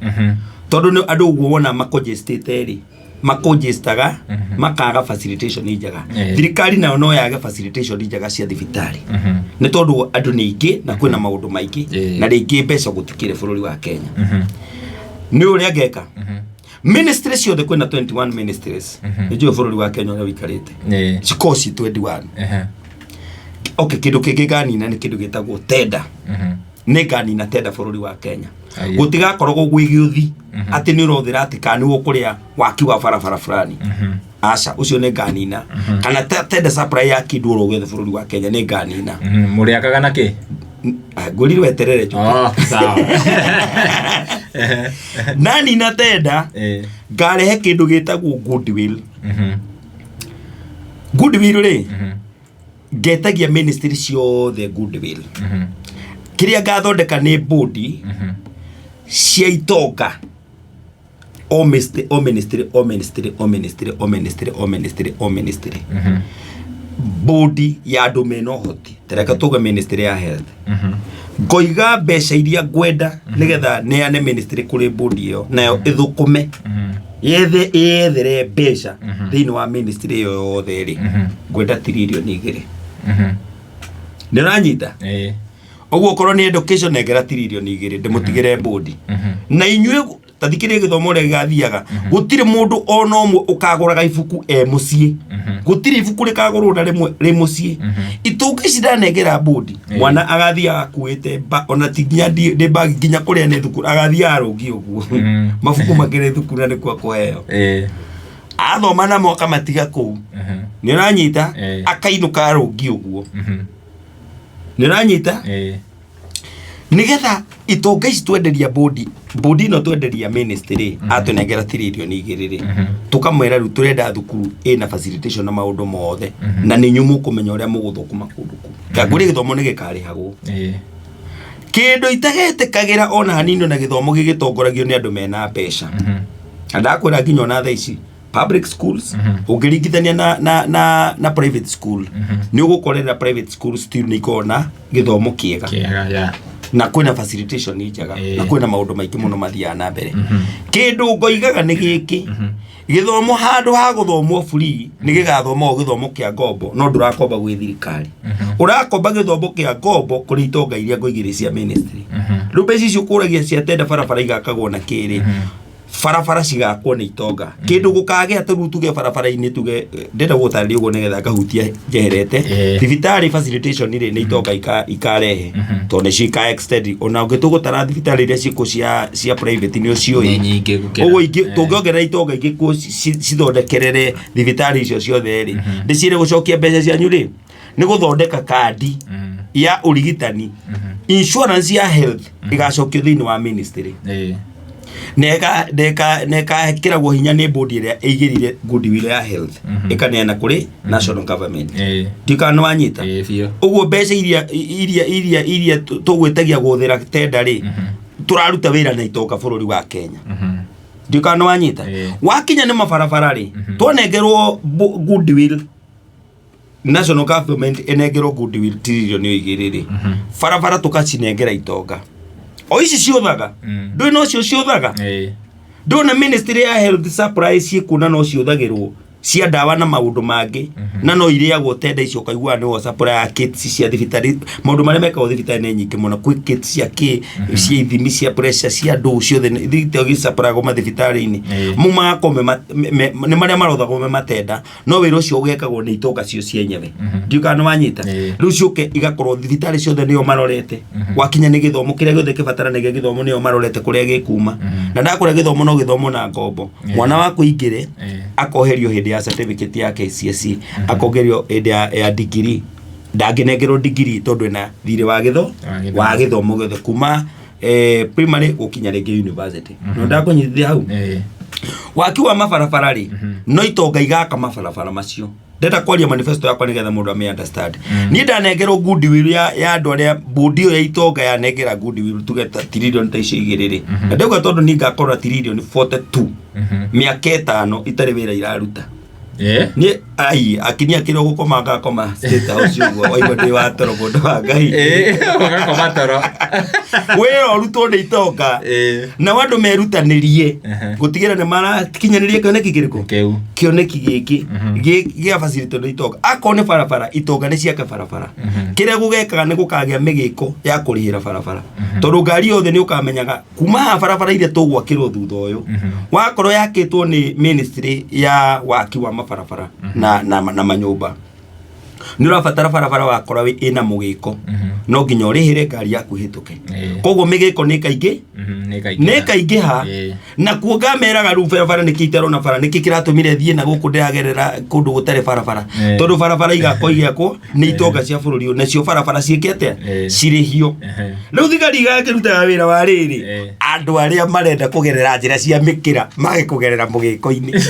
tondũ nĩ andũ ũguo wona makongestĩte rĩ, makongestaga makaga facilitation njega. Thirikari nayo no yage facilitation njega cia thibitarĩ nĩ tondũ andũ nĩ aingĩ na kwĩna maũndũ maingĩ, na rĩngĩ mbeca gũtikĩrĩ bũrũri wa Kenya. Nĩ ũrĩa ngeka, ministry ciothe, kwĩna 21 ministries, nĩ njũĩ bũrũri wa Kenya ũrĩa ũikarĩte, cikorwo ci 21. Okay, kĩndũ kĩngĩ nganina nĩ kĩndũ gĩtagwo tender. Nĩ nganina tender bũrũri wa Kenya. Gũtigakoragwo gwĩ gĩũthi atĩ nĩ ũrothĩra atĩ kana nĩwe ũkũrĩa waki wa barabara fulani. Aca, ũcio nĩ nganina, kana tender supply ya kĩndũ oro gĩothe bũrũri wa Kenya nĩ nganina. Mũrĩakaga na kĩ? Ah, ngwĩrire weterere njuke. Oh, sawa. Nanina tender, ngarehe kĩndũ gĩtagwo goodwill. Goodwill rĩ, ngetagia ministry ciothe goodwill. Kĩrĩa ngathondeka nĩ bodi cia itonga, o ministry, o ministry, o ministry, o ministry, o ministry, o ministry, o ministry, bodi ya andũ mena ũhoti. Tareka tuge ministry ya health, ngoiga mbeca iria ngwenda nĩgetha neane ministry kũrĩ bodi ĩyo, nayo ĩthũkũme yethe yethere mbeca thĩinĩ wa ministry ĩyo yothe rĩ, ngwenda 2 trillion. Nĩ ũranyita? Ũguo okorwo nĩ education, nengera 2 trillion ndĩmũtigĩre bodi. Na inyuĩ tathikĩrĩria gĩthomo ũrĩa gĩgathiaga. Gũtirĩ mũndũ ona ũmwe ũkagũraga ibuku e mũciĩ. Gũtirĩ ibuku rĩkagũrwo na rĩmwe rĩ mũciĩ. Itũngĩ ici ndanengera bodi, mwana agathiaga akuĩte ona ti nginya ndĩ bagi nginya kũrĩa nĩ thukuru, agathiaga arũngi ũguo, mabuku makĩrĩ thukuru na nĩkuo akũheo. Athoma namo akamatiga kũu. Nĩ ũranyita? Akainũka arũngi ũguo. Nĩ ũranyita? Nĩgetha itonga ici twenderia bodi. Bodi ĩno twenderia ministry atũnengera 2 trillion rĩ, tũkamwĩra rĩu tũrenda thukuru ĩna facilitation na maũndũ mothe, na nĩ inyuĩ mũkũmenya ũrĩa mũgũthũkũma kũndũ kũu. Ngakũria gĩthomo nĩ gĩkarĩhagwo. Kĩndũ itagetĩkagĩra ona hanini na gĩthomo gĩgĩtongoragio nĩ andũ mena mbeca. Na ndakwĩra nginya ona thaa ici public schools ũngĩringithania na private school, nĩ ũgũkorera private school still nĩ ikoragwo na gĩthomo kĩega Kĩega, yeah. na kwĩna facilitation njega na kwĩna maũndũ maingĩ mũno mathiaga na mbere. Kĩndũ ngoigaga nĩ gĩkĩ: gĩthomo handũ ha gũthomwo free, nĩ gĩgathomagwo gĩthomo kĩa ngombo, no ndũrakomba gwĩ thirikari, ũrakomba gĩthomo kĩa ngombo kũrĩ itonga iria ngoigĩrĩ cia ministry. Rĩu mbeca icio ũkũragia cia tenda barabara igakagwo na kĩrĩ, barabara cigakwo nĩ itonga. Kĩndũ gũkagĩa ta rĩu tuge barabara-inĩ, tuge ndĩrenda gũtarĩria ũguo nĩgetha ngahutia njeherete. Thibitarĩ facilitation rĩ, nĩ itonga ikarehe tondũ nĩcio ika extend. Ona ũngĩtũgũtara thibitarĩ iria ciĩkuo cia private nĩ ũciũĩ. Nĩ nyingĩ gũkĩra. Ũguo ingĩ tũngĩongerera itonga ingĩ kuo cithondekerere thibitarĩ icio ciothe rĩ, ndĩciĩre gũcokia mbeca cianyu rĩ, nĩ gũthondeka kandi ya ũrigitani, insurance ya health ĩgacokio thĩinĩ wa ministry na ĩkekĩragwo hinya nĩ bodi ĩrĩa ĩigĩrĩire goodwill ya health, ĩkaneana kũrĩ national government. Ndikana nĩ wanyita? Ĩĩ, biũ. Ũguo mbeca iria tũgwĩtagia gũthĩra tenda rĩ, tũraruta wĩra na itonga bũrũri wa Kenya. Ndikana nĩ wanyita? Ĩĩ. Wakinya nĩ mabarabara rĩ, twanengerwo goodwill, national government ĩnengerwo goodwill 2 trillion rĩ, barabara tũkacinengera itonga o ici ciũthaga. Ndũĩ nocio ciũthaga? Ndona ministry ya health supply ciĩkuona no ciũthagĩrwo cia ndawa na maũndũ mangĩ, na no irĩagwo tenda icio, ũkaigua nĩwo supply ya kits cia thibitarĩ. Maũndũ marĩa mekagwo thibitarĩ nĩ nyingĩ mũno. Kwĩ kits cia kĩ, cia ithimi cia pressure, cia ndũ ciothe gĩcapuragwo mathibitarĩ-inĩ. Mau magakorwo nĩ marĩa marothagwo me matenda, no wĩra ũcio ũgekagwo nĩ itonga cio cienyewe. Ndiũĩ kana nĩ wanyita. Rĩu ciũke igakorwo thibitarĩ ciothe nĩo marorete. Wakinya nĩ gĩthomo, kĩrĩa gĩothe kĩbataranagia gĩthomo nĩo marorete kũrĩa gĩkuma. Na ndakũrĩa gĩthomo no gĩthomo na ngombo, mwana waku aingĩre, akoherio hĩndĩ ya certificate ya KCSE, akongerio hĩndĩ ya degree. Ndangĩnengerwo degree tondũ ena thirĩ wa gĩtho Wa gĩthomo. Wa gĩthomo gĩothe kuma primary gũkinya rĩngĩ university. No ndakũnyitithia hau. Waki wa mabarabara rĩ, no itonga igaka mabarabara macio. Ndenda kwaria manifesto yakwa nĩgetha mũndũ ame understand. Niĩ ndanengerwo goodwill ya andũ arĩa bodi ĩyo ya itonga yanengera goodwill, tuge ta 2 trillion rĩ, na ndauga tondũ niĩ ngakorwo na 42 trillion mĩaka 5 itarĩ wĩra iraruta. Niĩ ai akinya kĩrĩa gũkoma ngakoma State House ũguo waigua ndĩ wa toro, mũndũ wa Ngai. Ũgakoma toro. Wĩra ũrutwo nĩ itonga, nao andũ merutanĩrie gũtigĩra nĩ marakinyanĩria kĩoneki kĩrĩkũ? Kĩu. Kĩoneki gĩkĩ gĩa facility nĩ itonga. Akorwo nĩ barabara, itonga nĩ ciake barabara. Kĩrĩa gũgekaga nĩ gũkagĩa mĩgĩko ya kũrĩhĩra barabara, tondũ ngari yothe nĩ ũkamenyaga kuma haha barabara iria tũgwakĩrwo thutha ũyũ wakorwo yakĩtwo nĩ ministry ya waki wa mabarabara na manyũmba. Nĩ ũrabatara barabara wakora ĩna mũgĩko, no nginya ũrĩhĩre ngari yaku ĩhĩtũke. Koguo mĩgĩko nĩ kaingĩ Nĩ kaingĩha. Nĩ kaingĩha. Nakuo ngameraga rĩu barabara nĩkĩ itarona bara, nĩkĩ kĩratũmire thiĩ na gũkũ ndĩragerera kũndũ gũtarĩ barabara? Tondũ barabara igakwo igĩakwo nĩ itonga cia bũrũri ũyũ, nacio barabara ciĩke atĩa? Cirĩhio. Rĩu thigari igakĩrutaga wĩra wa rĩrĩ, andũ arĩa marenda kũgerera njĩra cia mĩkĩra mage kũgerera mũgĩko-inĩ.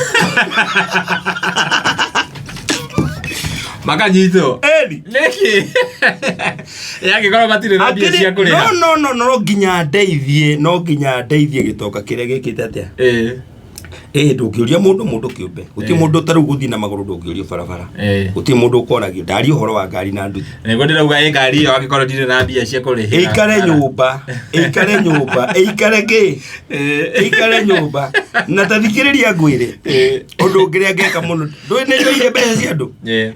Makanyitwo. Eni. Nĩkĩ yangĩkorwo matirĩ na mbia cia kũrĩha? No, no nginya ndeithie gĩtonga kĩrĩa gĩkĩte atĩa? Ĩĩ, ndũngĩũria mũndũ kĩũmbe, gũtirĩ mũndũ ta rĩu gũthiĩ na magũrũ, ndũngĩũrio barabara. Gũtirĩ mũndũ ũkoragio ndaria ũhoro wa ngari na nduthi. Nĩguo ndĩrauga ĩ ngari ĩyo angĩkorwo ndirĩ na mbia cia kũrĩhĩra. Ĩikare nyũmba, ĩikare nyũmba, ĩikare kĩ, ĩikare nyũmba. Na ta thikĩrĩria ngwĩre ũndũ ũngĩ ũrĩa ngeka mũno. Ndũĩ nĩ njoire mbeca cia andũ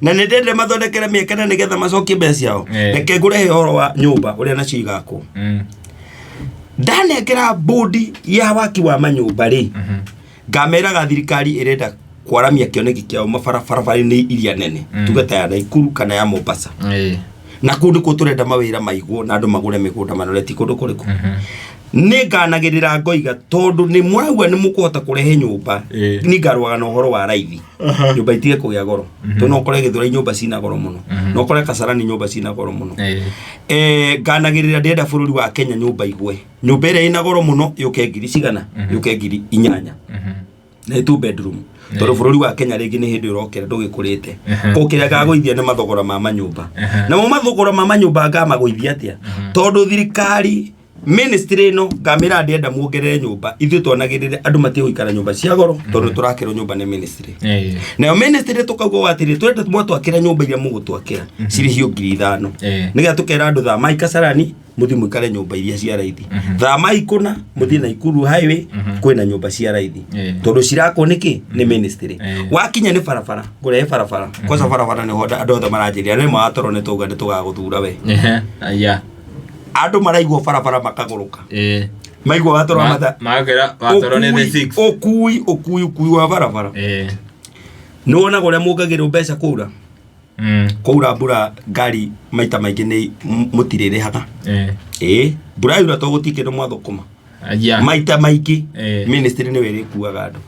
na nĩ ndende mathondekere mĩeke na nĩgetha macokie mbeca ciao. Reke ngũrehe ũhoro wa nyũmba ũrĩa nacio igakwo. Ndanengera bodi ya waki wa manyũmba rĩ, ngameraga thirikari ĩrenda kwaramia kĩoneki kĩao mabarabara-inĩ iria nene, tuge ta ya Naikuru kana ya Mombasa. Na kũu nĩkuo tũrenda mawĩra maigwo na andũ magũre mĩgũnda manore ti kũndũ kũrĩkũ. Nĩ nganagĩrĩra ngoiga tondũ nĩ mũraigua nĩ mũkũhota kũrehe nyũmba. Niĩ ngarũaga na ũhoro wa raithi, nyũmba itige kũgĩa goro, tondũ no ũkore Gĩthũrai nyũmba cina goro mũno, no ũkore Kasarani nyũmba cina goro mũno. Nganagĩrĩra ndĩrenda bũrũri wa Kenya nyũmba igwe, nyũmba ĩrĩa ĩna goro mũno yũke ngiri cigana, yũke 8000 na two bedroom, tondũ bũrũri wa Kenya rĩngĩ nĩ hĩndĩ ũrokĩra ndũgĩkũrĩte. Ko kĩrĩa ngagũithia nĩ mathogora ma manyũmba. Namo mathogora ma manyũmba ngamagũithia atĩa? Tondũ thirikari ministry ĩno ngamĩra ndĩrenda muongerere nyũmba, ithuĩ twanagĩrĩre andũ matige gũikara nyũmba cia goro, tondũ tũrakĩrwo nyũmba nĩ ministry. Nayo ministry tũkauga atĩrĩ, twende mwatwakĩra nyũmba iria mũgũtwakĩra cirĩhio 5000, nĩgetha tũkera andũ thamai Kasarani mũthiĩ mũikare nyũmba iria cia raithi, thamai kũna mũthiĩ Naikuru highway kwĩna nyũmba cia raithi, tondũ cirakwo nĩkĩ? Nĩ ministry. Wakinya nĩ barabara, ngũrehe barabara kwanza. Barabara nĩho andũ othe maranjĩrĩra nĩ watoro nĩ tauga nĩ tũgagũthura we. Ehe, aya. Andũ maraigua barabara makagũrũka, maigua watoro wa matha Magakĩra watoro nĩ the six. Ũkui, ũkui, ũkui wa barabara. Nĩ wonaga ũrĩa muongagĩrwo mbeca kũura kwaura mbura, ngari maita maingĩ nĩ mũtirĩrĩhaga. Ĩĩ, mbura yaura to gũtirĩ kĩndũ mwathũkũma. Aya. Maita maingĩ ministry nĩwe ĩrĩkuaga andũ,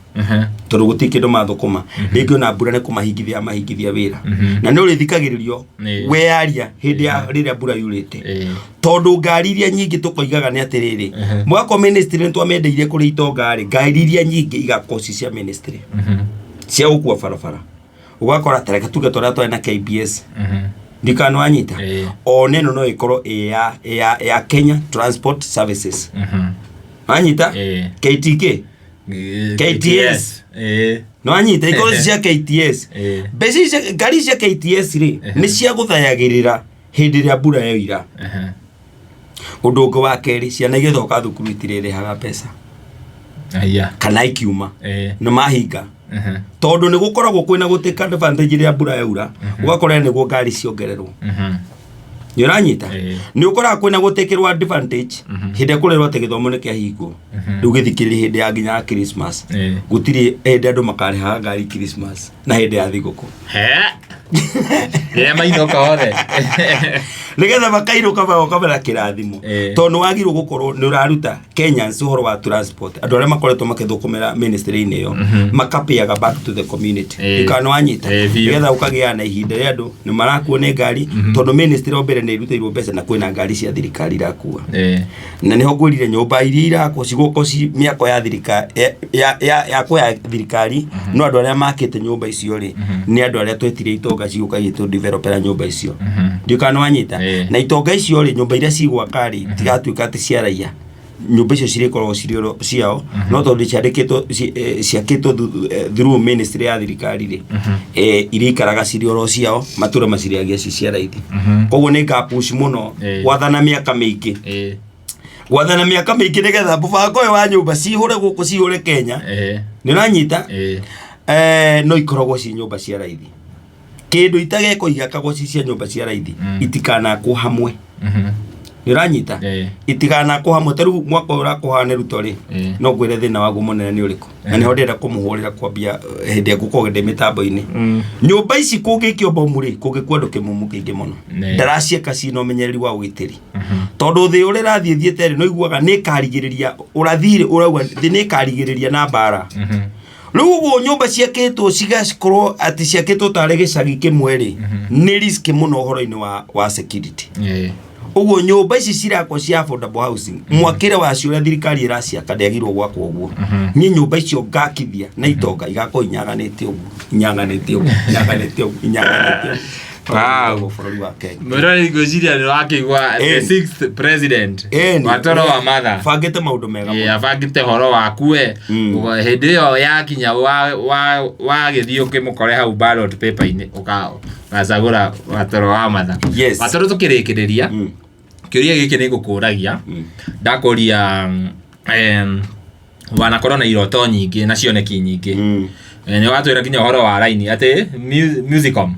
tondũ gũtirĩ kĩndũ mathũkũma. Rĩngĩ ona mbura nĩ kũmahingithia mahingithia wĩra, na nĩ ũrĩthikagĩrĩrio weyaria hĩndĩ ya rĩrĩa mbura yurĩte, tondũ ngari iria nyingĩ tũkoigaga nĩ atĩrĩrĩ, mwako ministry nĩ twamendeirie kũrĩ itonga rĩ, ngari iria nyingĩ igakorwo ci cia ministry cia gũkua barabara. Ũgakora tareke tuge tũrĩa twarĩ na KBS, ndikana wanyita, ona ĩno no ĩkorwo ĩ ya Kenya Transport Services, wanyita? KTK, KTS. Nĩ wanyita? Ikorwo ci cia KTS. Mbeca ici ngari cia KTS rĩ, nĩ cia gũthayagĩrĩra hĩndĩ ĩrĩa mbura yoira. Ũndũ ũngĩ wa kerĩ, ciana igĩcoka thukuru itirĩrĩhaga mbeca Aya. kana ikiuma nĩ mahinga, tondũ nĩ gũkoragwo kwĩna gũtĩka advantage rĩrĩa mbura yaura, ũgakora nĩguo ngari ciongererwo. Nĩ ũranyita? Nĩ ũkoraga kwĩna gũtĩkĩrwo advantage hĩndĩ ĩrĩa kũrerwo atĩ gĩthomo nĩ kĩahingwo. Rĩu gĩthikĩrĩria hĩndĩ ya nginya ya Christmas, gũtirĩ hĩndĩ andũ makarĩhaga ngari Christmas na hĩndĩ ya thigũkũ. He. Rĩrĩa mainũka othe. Nĩgetha makainũka magoka mena kĩrathimo, tondũ nĩ wagĩrĩirwo gũkorwo nĩ ũraruta Kenyans ũhoro wa transport, andũ arĩa makoretwo makĩthũkũmĩra ministry-inĩ ĩyo makapeaga back to the community. Ndikana nĩ wanyita? Biũ. Nĩgetha ũkagĩa na ihinda rĩa andũ nĩ marakuo nĩ ngari, tondũ ministry o mbere nĩ ĩrutĩirwo mbeca na kwĩna ngari cia thirikari irakua. Na nĩho ngwĩrire nyũmba iria irakwo cigũkwo ci mĩako ya thirikari yakwo ya thirikari, no andũ arĩa makĩte nyũmba icio rĩ, nĩ andũ arĩa twetire itonga cigũka igĩtũdevelopera nyũmba icio. Ndiũĩ kana nĩ wanyita? Na itonga icio rĩ, nyũmba iria cigwaka rĩ, itigatuĩka atĩ cia raia, nyũmba icio cirĩkoragwo cirĩ oro ciao, no tondũ ciandĩkĩtwo ciakĩtwo through ministry ya thirikari rĩ, irĩikaraga cirĩ oro ciao, matũra macirĩagia ci cia raithi. Koguo nĩ ngapush mũno gwathana mĩaka mĩingĩ, gwathana mĩaka mĩingĩ, nĩgetha mũbango ũyũ wa nyũmba cihũre gũkũ, cihũre Kenya. Nĩ ũranyita? No ikoragwo ci nyũmba cia raithi, kĩndũ itagekwo igakagwo ci cia nyũmba cia raithi, itikanakwo hamwe. Nĩ ũranyita? Itikanakwo hamwe. Ta rĩu mwaka ũyũ ũrakwo nĩ Ruto rĩ, no ngwĩre thĩna waguo mũnene nĩ ũrĩkũ, na nĩho ndĩrenda kũmũhũrĩra kwambia hĩndĩ ĩrĩa ngũkorwo ndĩ mĩtambo-inĩ. Nyũmba ici kũngĩikio bomu rĩ, kũngĩkua andũ kĩmumu kĩingĩ mũno. Ndaraciaka ciĩna ũmenyereri wa ũgitĩri, tondũ thĩ ũrĩa ĩrathiĩ thiĩte rĩ, no iguaga nĩ ĩkarigĩrĩria ũrathi rĩ, ũrauga thĩ nĩ ĩkarigĩrĩria na mbara. Rĩu ũguo nyũmba ciakĩtwo cigakorwo atĩ ciakĩtwo tarĩ gĩcagi kĩmwe rĩ, nĩ risk mũno ũhoro-inĩ wa security. Ũguo nyũmba ici cirakwo cia affordable housing, mwakĩre wacio ũrĩa thirikari ĩraciaka ndĩagĩrĩirwo gwakwo ũguo. Niĩ nyũmba icio ngakithia na itonga igakorwo inyaganĩte ũguo, inyaganĩte ũguo, inyaganĩte ũguo, inyaganĩte ũguo. Bũrũri wa Kenya. Mwĩroreri, ngwĩciria nĩ wakĩigua the sixth president Watoro wa Matha bangĩte maũndũ mega mũno. Abangĩte ũhoro waku we. Hĩndĩ ĩyo yakinya wagĩthiĩ ũkĩmũkore hau ballot paper-inĩ, ũgacagũra Watoro wa Matha. Watoro, tũkĩrĩkĩrĩria, kĩũria gĩkĩ nĩ ngũkũragia, ndakũria wanakorwo na iroto nyingĩ na cioneki nyingĩ. Nĩ watwĩra nginya ũhoro wa raini atĩ Musicom.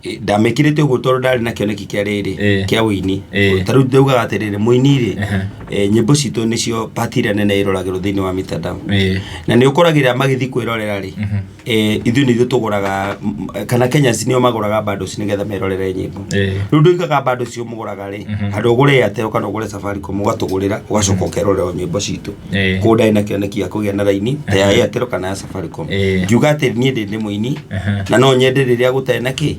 Ndamĩkĩrĩte ũguo tondũ ndarĩ na kĩoneki kĩa rĩrĩ kĩa ũini. Ta rĩu ndaugaga atĩrĩrĩ, mũini rĩ, Nyĩmbo citũ nĩcio part ĩrĩa nene ĩroragĩrwo thĩinĩ wa mitandao. Na nĩ ũkoragĩra magĩthiĩ kwĩrorera rĩ, ithuĩ nĩ ithuĩ tũgũraga kana Kenyans nĩo magũraga bundles nĩgetha merorere nyĩmbo. Rĩu ndũigaga bundles icio mũgũraga rĩ, handũ ũgũre Airtel kana ũgũre Safaricom ũgatũgũrĩra ũgacoka ũkerorera o nyĩmbo citũ. Koguo ndarĩ na kĩoneki gĩa kũgĩa na raini ta ya Airtel kana ya Safaricom. Ngiuga atĩ niĩ ndĩ nĩ mũini na no nyende rĩrĩa gũtarĩ na kĩ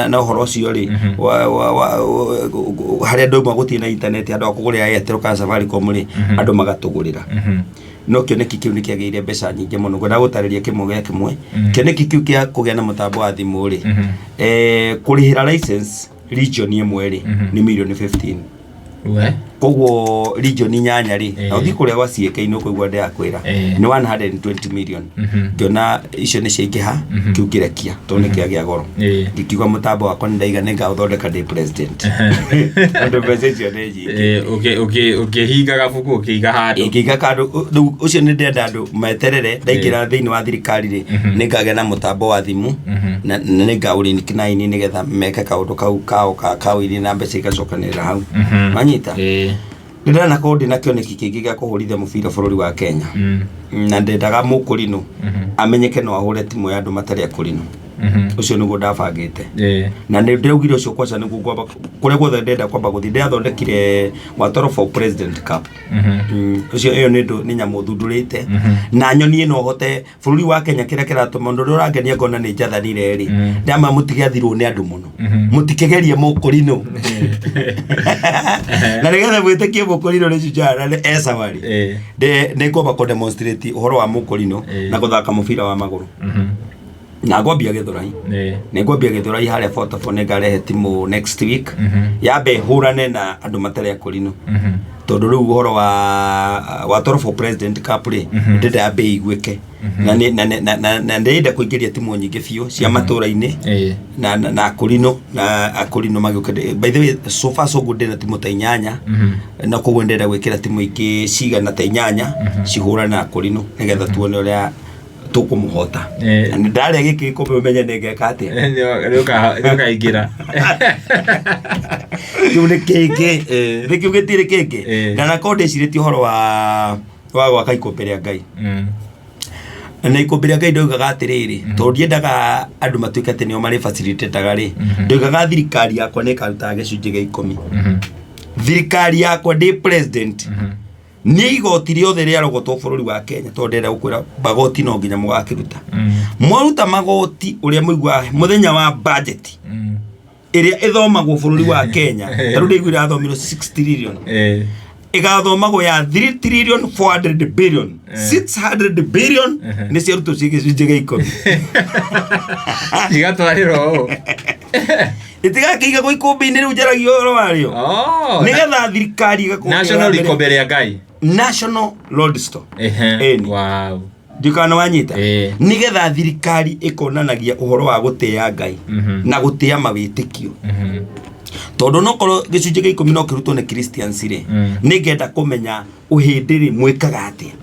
na ũhoro ũcio rĩ, wa harĩa ndauma gũtirĩ na internet, handũ ha kũgũrĩra Airtel kana Safaricom rĩ, andũ magatũgũrĩra. No kĩoneki kĩu nĩ kĩagĩire mbeca nyingĩ mũno. Ngwenda gũtarĩria kĩmwe gĩa kĩmwe. Kĩoneki kĩu kĩa kũgĩa na mũtambo wa thimũ rĩ, kũrĩhĩra license region ĩmwe rĩ, nĩ mirioni 15. We. Koguo region inyanya rĩ, na ũthiĩ kũrĩa gwa CK nĩ ũkũigua ndĩrakwĩra nĩ 120 million. Ngĩona icio nĩ ciaingĩha, kĩu ngĩrekia tondũ nĩ kĩagĩa goro. Ngĩkiuga mũtambo wakwa nĩ ndaiga nĩ ngaũthondeka ndĩ president, tondũ mbeca icio nĩ nyingĩ. Ũkĩhinga gabuku ũkĩiga handũ. Ngĩiga kandũ rĩu ũcio nĩ ndĩrenda andũ meterere ndaingĩra thĩinĩ wa thirikari rĩ, nĩ ngagĩa na mũtambo wa thimũ na nĩ ngaũlink na ini nĩgetha meke kaũndũ kau kao ka kaũini na mbeca igacokanĩrĩra hau. Wanyita? Nĩ ndanakorwo ndĩna kĩoneki kĩngĩ gĩa kũhũrithia mũbira bũrũri wa Kenya, na ndendaga mũkũrinũ amenyeke no ahũre timũ ya andũ matarĩ akũrinũ. Ũcio nĩguo ndabangĩte. Na nĩ ndĩraugire ũcio kwaca nĩguo ngwamba kũrĩa guothe ndĩrenda kwamba gũthiĩ. Ndĩrathondekire Watoro for President Cup. Ũcio ĩyo nĩ nyamũ thundũrĩte na nyonie no hote bũrũri wa Kenya. Kĩrĩa kĩratũma ũndũ ũrĩa ũrangenia ngona nĩ njathanire rĩ, ndama mũtigathirwo nĩ andũ mũno, mũtikegerie mũkũrinũ, na nĩgetha mwĩtĩkie mũkũrinũ nĩ shujaa na nĩ ecawari. Nĩ ngwamba kũ demonstrate ũhoro wa mũkũrinũ na gũthaka mũbira wa magũrũ na ngwambia Gĩthũrai. Nĩ ngwambia Gĩthũrai harĩa Portable, nĩ ngarehe timu next week yambe hũrane na andũ matarĩ akũrinũ, tondũ rĩu ũhoro wa Toro for President Cup rĩ, ndĩrenda yambe iguĩke na ndĩrenda kũingĩria timu nyingĩ biũ cia matũra-inĩ na akũrinũ magĩũka. By the way, so far so good, ndĩna timu ta 8, na koguo ndĩrenda gwĩkĩra timu ingĩ cigana ta 8 cihũrane na akũrinũ nĩgetha tuone ũrĩa tũkũmũhota. Na nĩ ndarĩa gĩkĩ gĩkombe ũmenye nĩ ngeka atĩa. Nĩ ũkaingĩra. Kĩu nĩ kĩngĩ. Nĩ kĩu gĩtirĩ kĩngĩ. Na nakorwo ndĩcirĩtie ũhoro wa gwaka ikũmbĩ rĩa Ngai, na ikũmbĩ rĩa Ngai ndoigaga atĩrĩrĩ, tondũ ndiendaga andũ matuĩke atĩ nĩo marĩ facilitate-aga rĩ, ndoigaga thirikari yakwa nĩ ĩkarutaga gĩcunjĩ gĩa 10. Thirikari yakwa ndĩ president, nĩ igoti rĩothe rĩarogotwo bũrũri wa Kenya, tondũ ndĩrenda gũkwĩra magoti no nginya mũgakĩruta. Mwaruta magoti ũrĩa mũiguaga mũthenya wa budget ĩrĩa ĩthomagwo bũrũri wa Kenya, ta rĩu ndĩiguire ĩrathomirwo 6 trillion, ĩgathomagwo ya 3 trillion 400 billion, 600 billion nĩ ciarutwo ciĩ gĩcunjĩ gĩa 10. Igatwarĩrwo ũũ. Ĩtigakĩigagwo ikũmbĩ-inĩ rĩu njaragia ũhoro warĩo, nĩgetha thirikari ĩgakorwo National ikũmbĩ rĩa Ngai. National Lord Store. Ĩni. Ndikana wanyita? Nĩgetha thirikari ĩkonanagia ũhoro wa gũtĩa Ngai na gũtĩa mawĩtĩkio, tondũ nokorwo gĩcunjĩ gĩa 10 no kĩrutwo nĩ Christians rĩ, nĩngenda kũmenya ũhĩndĩ rĩ mwĩkaga atĩa,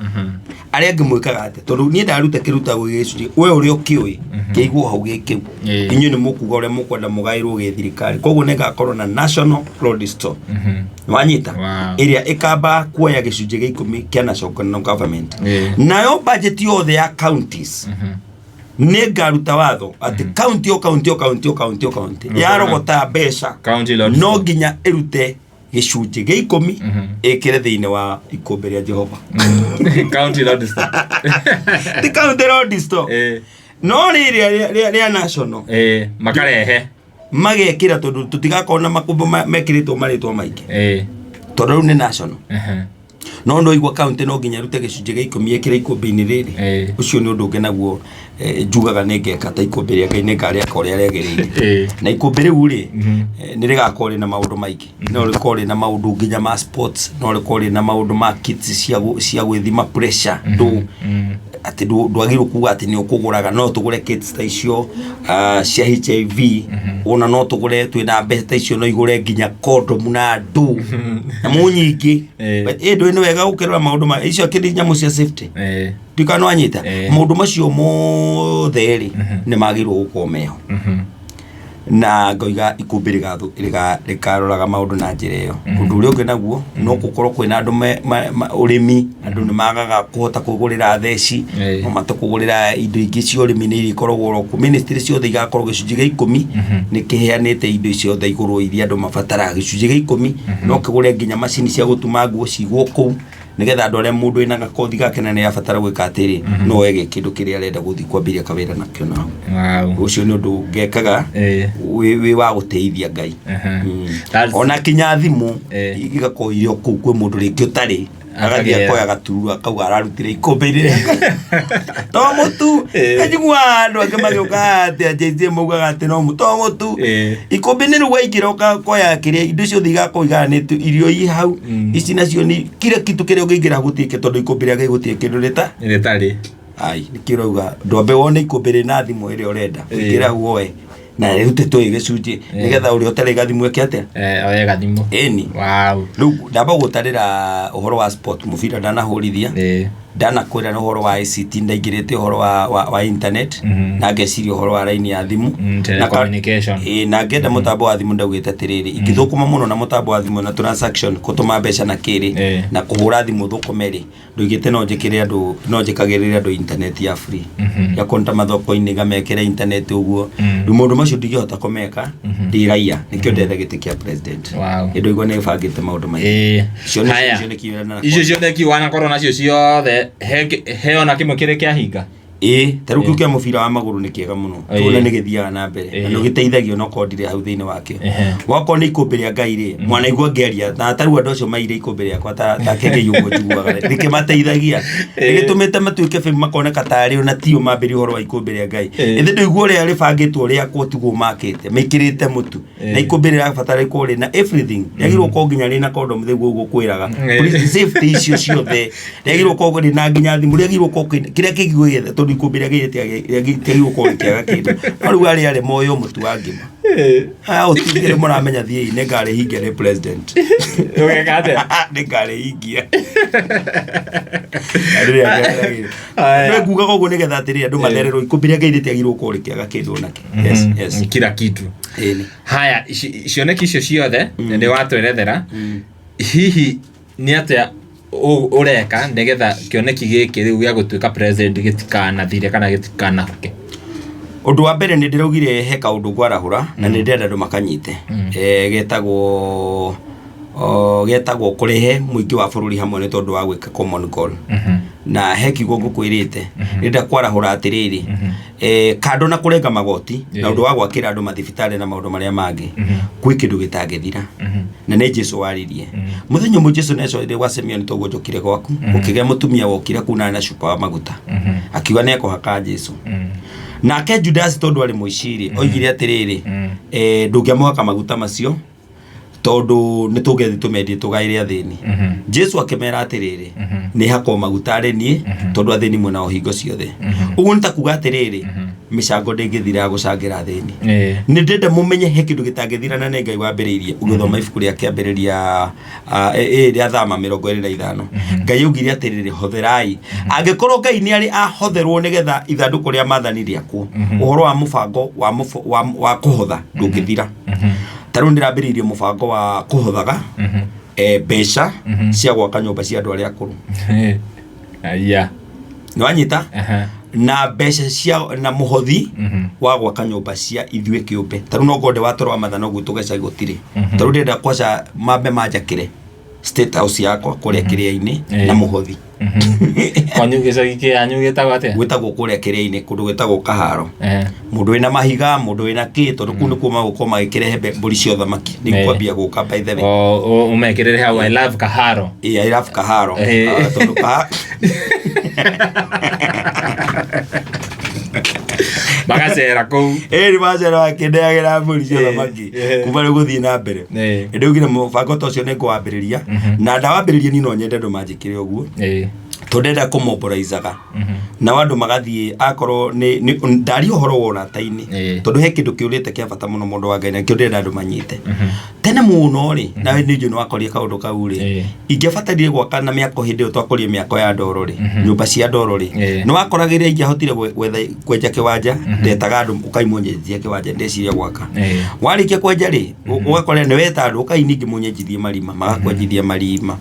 arĩa angĩ mwĩkaga atĩa, tondũ niĩ ndaruta kĩrutagwo gĩcunjĩ we ũrĩa ũkĩũĩ kĩigwo hau gĩ kĩu. Inyuĩ nĩ mũkuga ũrĩa mũkwenda mũgaĩrwo gĩ thirikari. Koguo nĩ ngakorwo na National Road Store, wanyita? Ĩrĩa ĩkamba kuoya gĩcunjĩ gĩa 10 kĩa national government. Nayo budget yothe ya counties, nĩ ngaruta watho atĩ county o county o county o county o county yarogota mbeca, County Lord no Store. nginya ĩrute gĩcunjĩ gĩa 10 ĩkĩre thĩinĩ wa ikũmbĩ rĩa Jehova. County Lord Store. Ti county road store, no rĩrĩa rĩa national. Makarehe. Magekĩra, tondũ tũtigakorwo na makũmbĩ mekĩrĩtwo marĩtwa maingĩ, tondũ rĩu nĩ national. No ndoigua county no nginya ĩrute gĩcunjĩ gĩa 10 ĩkĩre ikũmbĩ-inĩ rĩrĩ. Ũcio nĩ ũndũ ũngĩ naguo, njugaga nĩ ngeka ta ikũmbĩ rĩa Ngai, nĩ ngarĩaka ũrĩa rĩagĩrĩire. Na ikũmbĩ rĩu rĩ, nĩ rĩgakorwo rĩna maũndũ maingĩ. No rĩkorwo rĩna maũndũ nginya ma sports, no rĩkorwo rĩna maũndũ ma kits cia gwĩthima pressure, ndũ atĩ ndwagĩrĩirwo kuga atĩ nĩ ũkũgũraga. No tũgũre kits ta icio cia HIV, ona no tũgũre, twĩna mbeca ta icio, no igũre nginya condom na ndũ nyamũ nyingĩ. But ĩ ndũĩ nĩ wega gũkĩrora maũndũ ma icio akĩrĩ nyamũ cia safety. Ndikana wanyita? Maũndũ macio mothe rĩ, nĩ magĩrĩirwo gũkorwo meho. Na ngoiga ikũmbĩ rĩkaroraga maũndũ na njĩra ĩyo. Ũndũ ũrĩa ũngĩ naguo no gũkorwo kwĩna andũ ũrĩmi, andũ nĩ magaga kũhota kwĩgũrĩra theci, no mahote kũgũrĩra indo ingĩ cia ũrĩmi nĩ ikoragwo oro kuo. Ministry ciothe igakorwo gĩcunjĩ gĩa 10 nĩ kĩheanĩte indo ciothe igũrũ iria andũ mabataraga. Gĩcunjĩ gĩa 10 no kĩgũre nginya macini cia gũtuma nguo cigwo kũu, nĩgetha andũ arĩa mũndũ wĩna gakothi gake na nĩ abatara gwĩka atĩrĩ, no ege kĩndũ kĩrĩa arenda gũthiĩ kwambĩrĩria kawĩra nakĩo nao. Ũcio nĩ ũndũ ngekaga wĩ wa gũteithia Ngai. Ona kinya thimũ igakorwo irĩ o kũu kwĩ mũndũ rĩngĩ ũtarĩ, agathiĩ Akagĩa. akoya gatururu akauga ararutire ikũmbĩ-inĩ rĩa to mũtu. Njiguaga andũ angĩ magĩũka atĩ anjĩtie maugaga atĩ no mũtu, to mũtu. Ikũmbĩ-inĩ rĩu waingĩra ũkoya kĩrĩa indo ciothe igakorwo igayanĩtio, irio i hau, ici nacio nĩ kila kitu kĩrĩa ũngĩingĩra gũtirĩ kĩ- tondũ ikũmbĩ rĩa Ngai gũtirĩ kĩndũ rĩta Rĩtarĩ. Ai, nĩkĩo ũrauga ndwambe wone ikũmbĩ rĩna thimũ ĩrĩa ũrenda ũingĩre hau woe na rĩu tũĩ gĩcunjĩ nĩgetha ũrĩa ũtarĩ gathimũ eke atĩa? Oye gathimũ. Ĩni. Rĩu ndamba gũtarĩra ũhoro wa sport, mũbira ndanahũrithia, ndanakwĩra nĩ ũhoro wa ICT, ndaingĩrĩte ũhoro wa internet, na ngeciria ũhoro wa raini ya thimũ. Telecommunication. Ĩĩ, na ngenda mũtambo wa thimũ. Ndaugĩte atĩrĩrĩ, ingĩthũkũma mũno na mũtambo wa thimũ na transaction, gũtũma mbeca na kĩrĩ na kũhũra thimũ thũkũme rĩ, ndoigĩte no njĩkĩre andũ, no njĩkagĩrĩre andũ internet ya free ya konta mathoko-inĩ, ngamekĩra internet ũguo. Rĩu maũndũ macio ndingĩhota kũmeka ndĩ raia, nĩkĩo ndetha gĩtĩ kĩa president. Ĩndũ igua nĩ bangĩte maũndũ maingĩ. Icio nĩcio Haya. cioneki iria ndanakorwo. Icio cioneki wanakorwo nacio ciothe, he ona kĩmwe kĩrĩ kĩahinga? Ĩĩ, ta rĩu kĩu kĩa mũbira wa magũrũ nĩ kĩega mũno, tuone nĩ gĩthiaga na mbere na nĩ gĩteithagia onokorwo ndirĩ hau thĩinĩ wakĩo. Wakorwo nĩ ikũmbĩ rĩa Ngai rĩ, mwanaigua ngĩaria na ta rĩu andũ acio maire ikũmbĩ rĩakwa ta kĩngĩi ũguo njiguaga rĩ, nĩkĩmateithagia, nĩgĩtũmĩte matuĩke fame, makoneka tarĩ ona tio mambĩrĩria ũhoro wa ikũmbĩ rĩa Ngai. Ĩndĩ ndũigua ũrĩa rĩbangĩtwo rĩakwo tiguo makĩte mĩkĩrĩte mũtu na ikũmbĩ rĩrabatara rĩkorwo rĩna everything, rĩagĩrĩirwo gũkorwo nginya rĩna condom thĩguo ũguo kwĩraga. Please, safety icio ciothe rĩagĩrĩirwo gũkorwo rĩna nginya thimũ, rĩagĩrĩirwo gũkorwo kĩrĩa kĩngĩ gĩothe, tondũ ikũmbĩ rĩa Ngai rĩtiagĩrĩirwo gũkorwo rĩkĩaga kĩndũ. No rĩu arĩa arĩ moyo mũtu wa ngima. Aya ũtingĩrĩ mũramenya, thiĩi, nĩngarĩhingia nĩ president. Ũgeka atĩa? Nĩngarĩhingia. Rĩrĩa Aya. ngugaga ũguo nĩgetha atĩrĩ andũ mathererwo, ikũmbĩ rĩa Ngai rĩtiagĩrĩirwo gũkorwo rĩkĩaga kĩndũ onakĩ. Yes. Kila kitu. Ĩni. Haya, cioneki icio ciothe nĩ watwerethera, hihi nĩ atĩa ũreka nĩgetha kĩoneki gĩkĩ rĩu gĩa gũtuĩka president gĩtikanathire kana gĩtikanahuke? Ũndũ wa mbere nĩ ndĩraugire he kaũndũ ngwarahũra na nĩ ndĩrenda andũ makanyite. Getagwo kũrehe mũingĩ wa bũrũri hamwe nĩ tondũ wa gwĩka common goal. Na he kiugo ngũkwĩrĩte ndĩrenda kwarahũra atĩrĩrĩ, kando na kũrenga magoti na ũndũ wa gwakĩra andũ mathibitarĩ na maũndũ marĩa mangĩ, kwĩ kĩndũ gĩtangĩthira na nĩ Jesu waririe. Mũthenya ũmwe Jesu nĩacorire gwa Simeoni, toguo njũkire gwaku, gũkĩgĩa mũtumia wokire kuu na arĩ na cuba wa maguta, akiuga nĩ ekũhaka Jesu. Nake Judasi, tondũ arĩ mũici-rĩ, oigire atĩrĩrĩ, ndũngĩamũhaka maguta macio tondũ nĩ tũngĩathiĩ tũmendie tũgaĩre athĩni. Jesu akĩmera atĩrĩrĩ, nĩ hakwo maguta arĩ niĩ, tondũ athĩni mwena o hingo ciothe. Ũguo nĩ ta kuga atĩrĩrĩ, mĩcango ndĩngĩthira ya gũcangĩra athĩni. Nĩ ndĩrenda mũmenye he kĩndũ gĩtangĩthira na nĩ Ngai wambĩrĩirie. Ũgĩthoma ibuku rĩa kĩambĩrĩria rĩa Thama 25, Ngai augire atĩrĩrĩ, hotherai. Angĩkorwo Ngai nĩ arĩ ahotherwo nĩgetha ithandũkũ rĩa maathani rĩakwo, ũhoro wa mũbango wa kũhotha ndũngĩthira. Ta rĩu ndĩrambĩrĩirie mũbango wa kũhothaga mbeca cia gwaka nyũmba cia andũ arĩa akũrũ. Aya. Nĩwanyita? Na mbeca cia na mũhothi wa gwaka nyũmba cia ithuĩ kĩũmbe. Ta rĩu no ngorwo ndĩ wa toro wa mathana ũguo tũgeca gũtirĩ. Ta rĩu ndĩrenda kwaca mambe manjakĩre state house yakwa kũrĩa kĩrĩa-inĩ na mũhothi. Kwanyu gĩcagi kĩanyu gĩtagwo atĩa? Gwĩtagwo kũrĩa kĩrĩa-inĩ, kũndũ gwĩtagwo Kaharo. Mũndũ wĩna mahiga, mũndũ wĩna kĩ, tondũ kũu nĩkuo magũkorwo magĩkĩrehe mbũri cia ũthamaki nĩ kwambia gũka, by the way. Ũmekĩrĩre hau "I love Kaharo". Ĩĩ, "I love Kaharo". Ah, tondũ Magacera kũu. Ĩĩ, nĩ macera makĩndeagĩra mbũri cia ũthamaki kuma rĩu gũthiĩ na mbere. Ndaugire mũbango ta ũcio nĩ ngũwambĩrĩria, na ndawambĩrĩria niĩ no nyende andũ manjĩkĩre ũguo. Tondũ ndenda kũmomborizaga nao andũ magathiĩ akorwo nĩ ndaria ũhoro wa ũrata-inĩ. Tondũ he kĩndũ kĩũrĩte kĩa bata mũno, mũndũ wa Ngai, na kĩo ndĩrenda andũ manyite. Tene mũno rĩ, nawe nĩ njũĩ nĩ wakoria kaũndũ kau rĩ, ingĩabatarire gwaka na mĩako hĩndĩ ĩyo twakorie mĩako ya ndoro rĩ, nyũmba cia ndoro rĩ, nĩ wakoraga ĩrĩa ingĩahotire gwetha kwenja kĩwanja, ndetaga andũ ũkai mũnyenjithie kĩwanja, ndeciria gwaka. Warĩkia kwenja rĩ, ũgakora nĩ weta andũ, ũkai ningĩ mũnyenjithie marima, magakwenjithia marima.